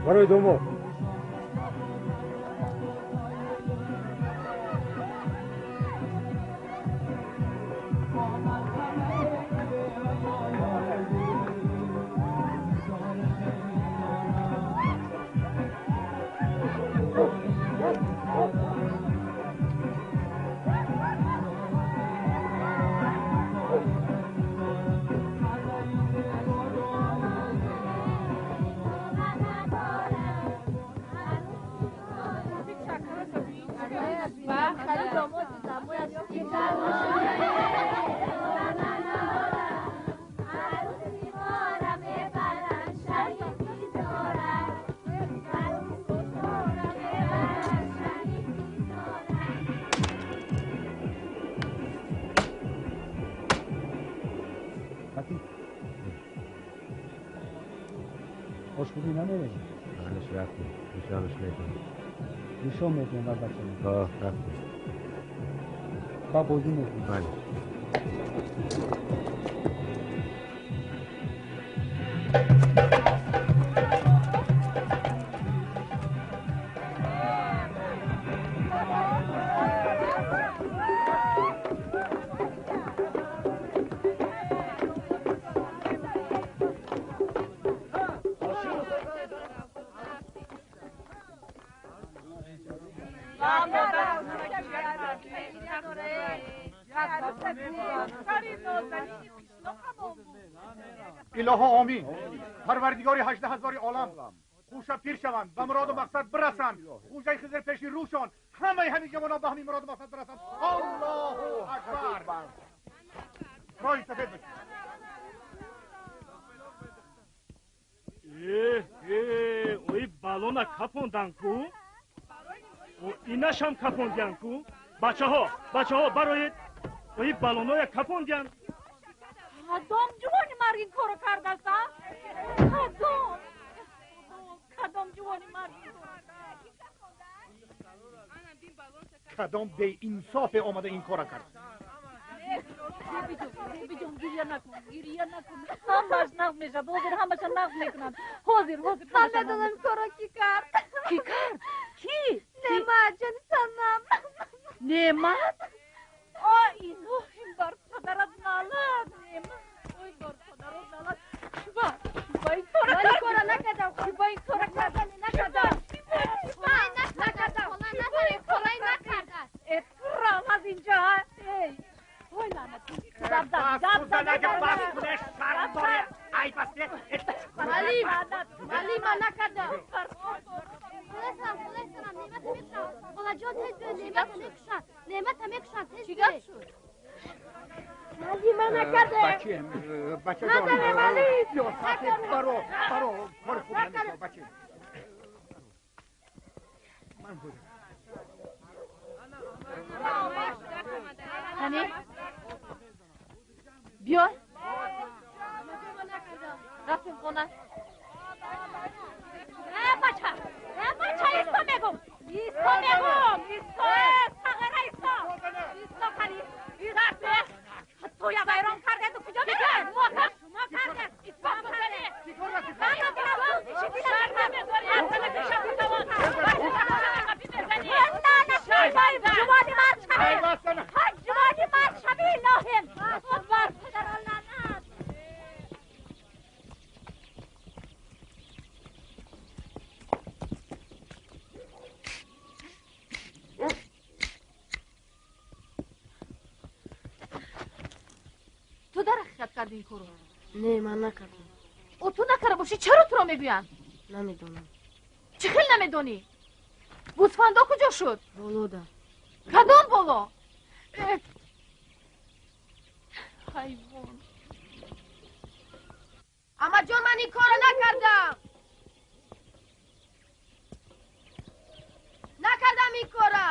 Барои домод.
Ошхӯрӣ намерем?
Балеш, рафтем. Нишонаш медиҳем.
Нишон медиҳем бар бачамо.
Ҳа, рафтем.
Ба бозӣ мекунем.
Бале.
Илоҳо омин. Парвардигори 18 000 олам. Хуша пир шаванд, ба муроду мақсад бирасанд. Хӯҷаи Хизр пеши рӯшон, ҳамаи ҳамин ҷавонон ба ҳамин муроду мақсад бирасанд. Аллоҳу акбар. Роҳи сафед бошед.
Ои балона капондан ку? Инашам капондиян ку? Бачаҳо, бачаҳо бароед. Ои балоноя капондиян.
Кадом ҷувони марг ин корро кардааст, а? Кадом? Кадом ҷувони марг ин корро?
Кадом беинсофе омада ин корро кард?
Бибиҷон, гиря накун, гиря накун. Ҳамааш нағз мешавад. Ҳозир ҳамаша нағз мекунанд. Ҳозир, ҳозир.
Ман медонам корро кӣ кард.
Кӣ кард? Кӣ?
Неъмат, ҷони Санам.
Неъмат? О, илоҳим, бар падарат налат, Неъмат. Ой, бар падарат налат. Чиба? Чиба ин корро
Ман ин корро накардам.
Чиба ин корро кард?
Накардам.
Накардам.
Холай накардааст.
Э, ту рав аз инҷа. Эй. Ой, лаънатӣ. Гап зан, гап зан.
Бас кунеш, шарм дорӣ. Ай, бас кунеш.
Малим, малим, ман накардам.
Холай Санам, холай Санам, неъмата мекушанд. Холаҷон, тез биё, неъмата мекушанд. Неъмата мекушанд, тез
Чӣ гап
биё.
шуд?
Малим, ман накардам.
Баче, бачаҷон.
Накардам, малим.
Биё, сафед, баро, баро, кори хуб намешавад, баче. Ман ҳозир.
Қани? Биё. Рафтем хона.
Э, бача! Э, бача, исто мегум! Исто мегум! Исто, э, сағира, исто! Исто, қани! Исто! Туя вайрон карде, ту куҷо мекард? Мо кард, шумо кардед! Исто кардед! Ҷувони мард шавӣ! Ҷувони мард шавӣ, илоҳим! Бар падарон лаънат!
Ту дар ҳақиқат кардӣ ин корро?
Не, ман накардам.
О, ту накарда бошӣ, чаро туро мегӯянд?
Намедонам.
Чӣ хел намедонӣ? Гӯсфандо куҷо шуд?
Болода.
Кадом боло? Ҳайвон.
Амаҷон, ман ин корро накардам. Накардам ин корро.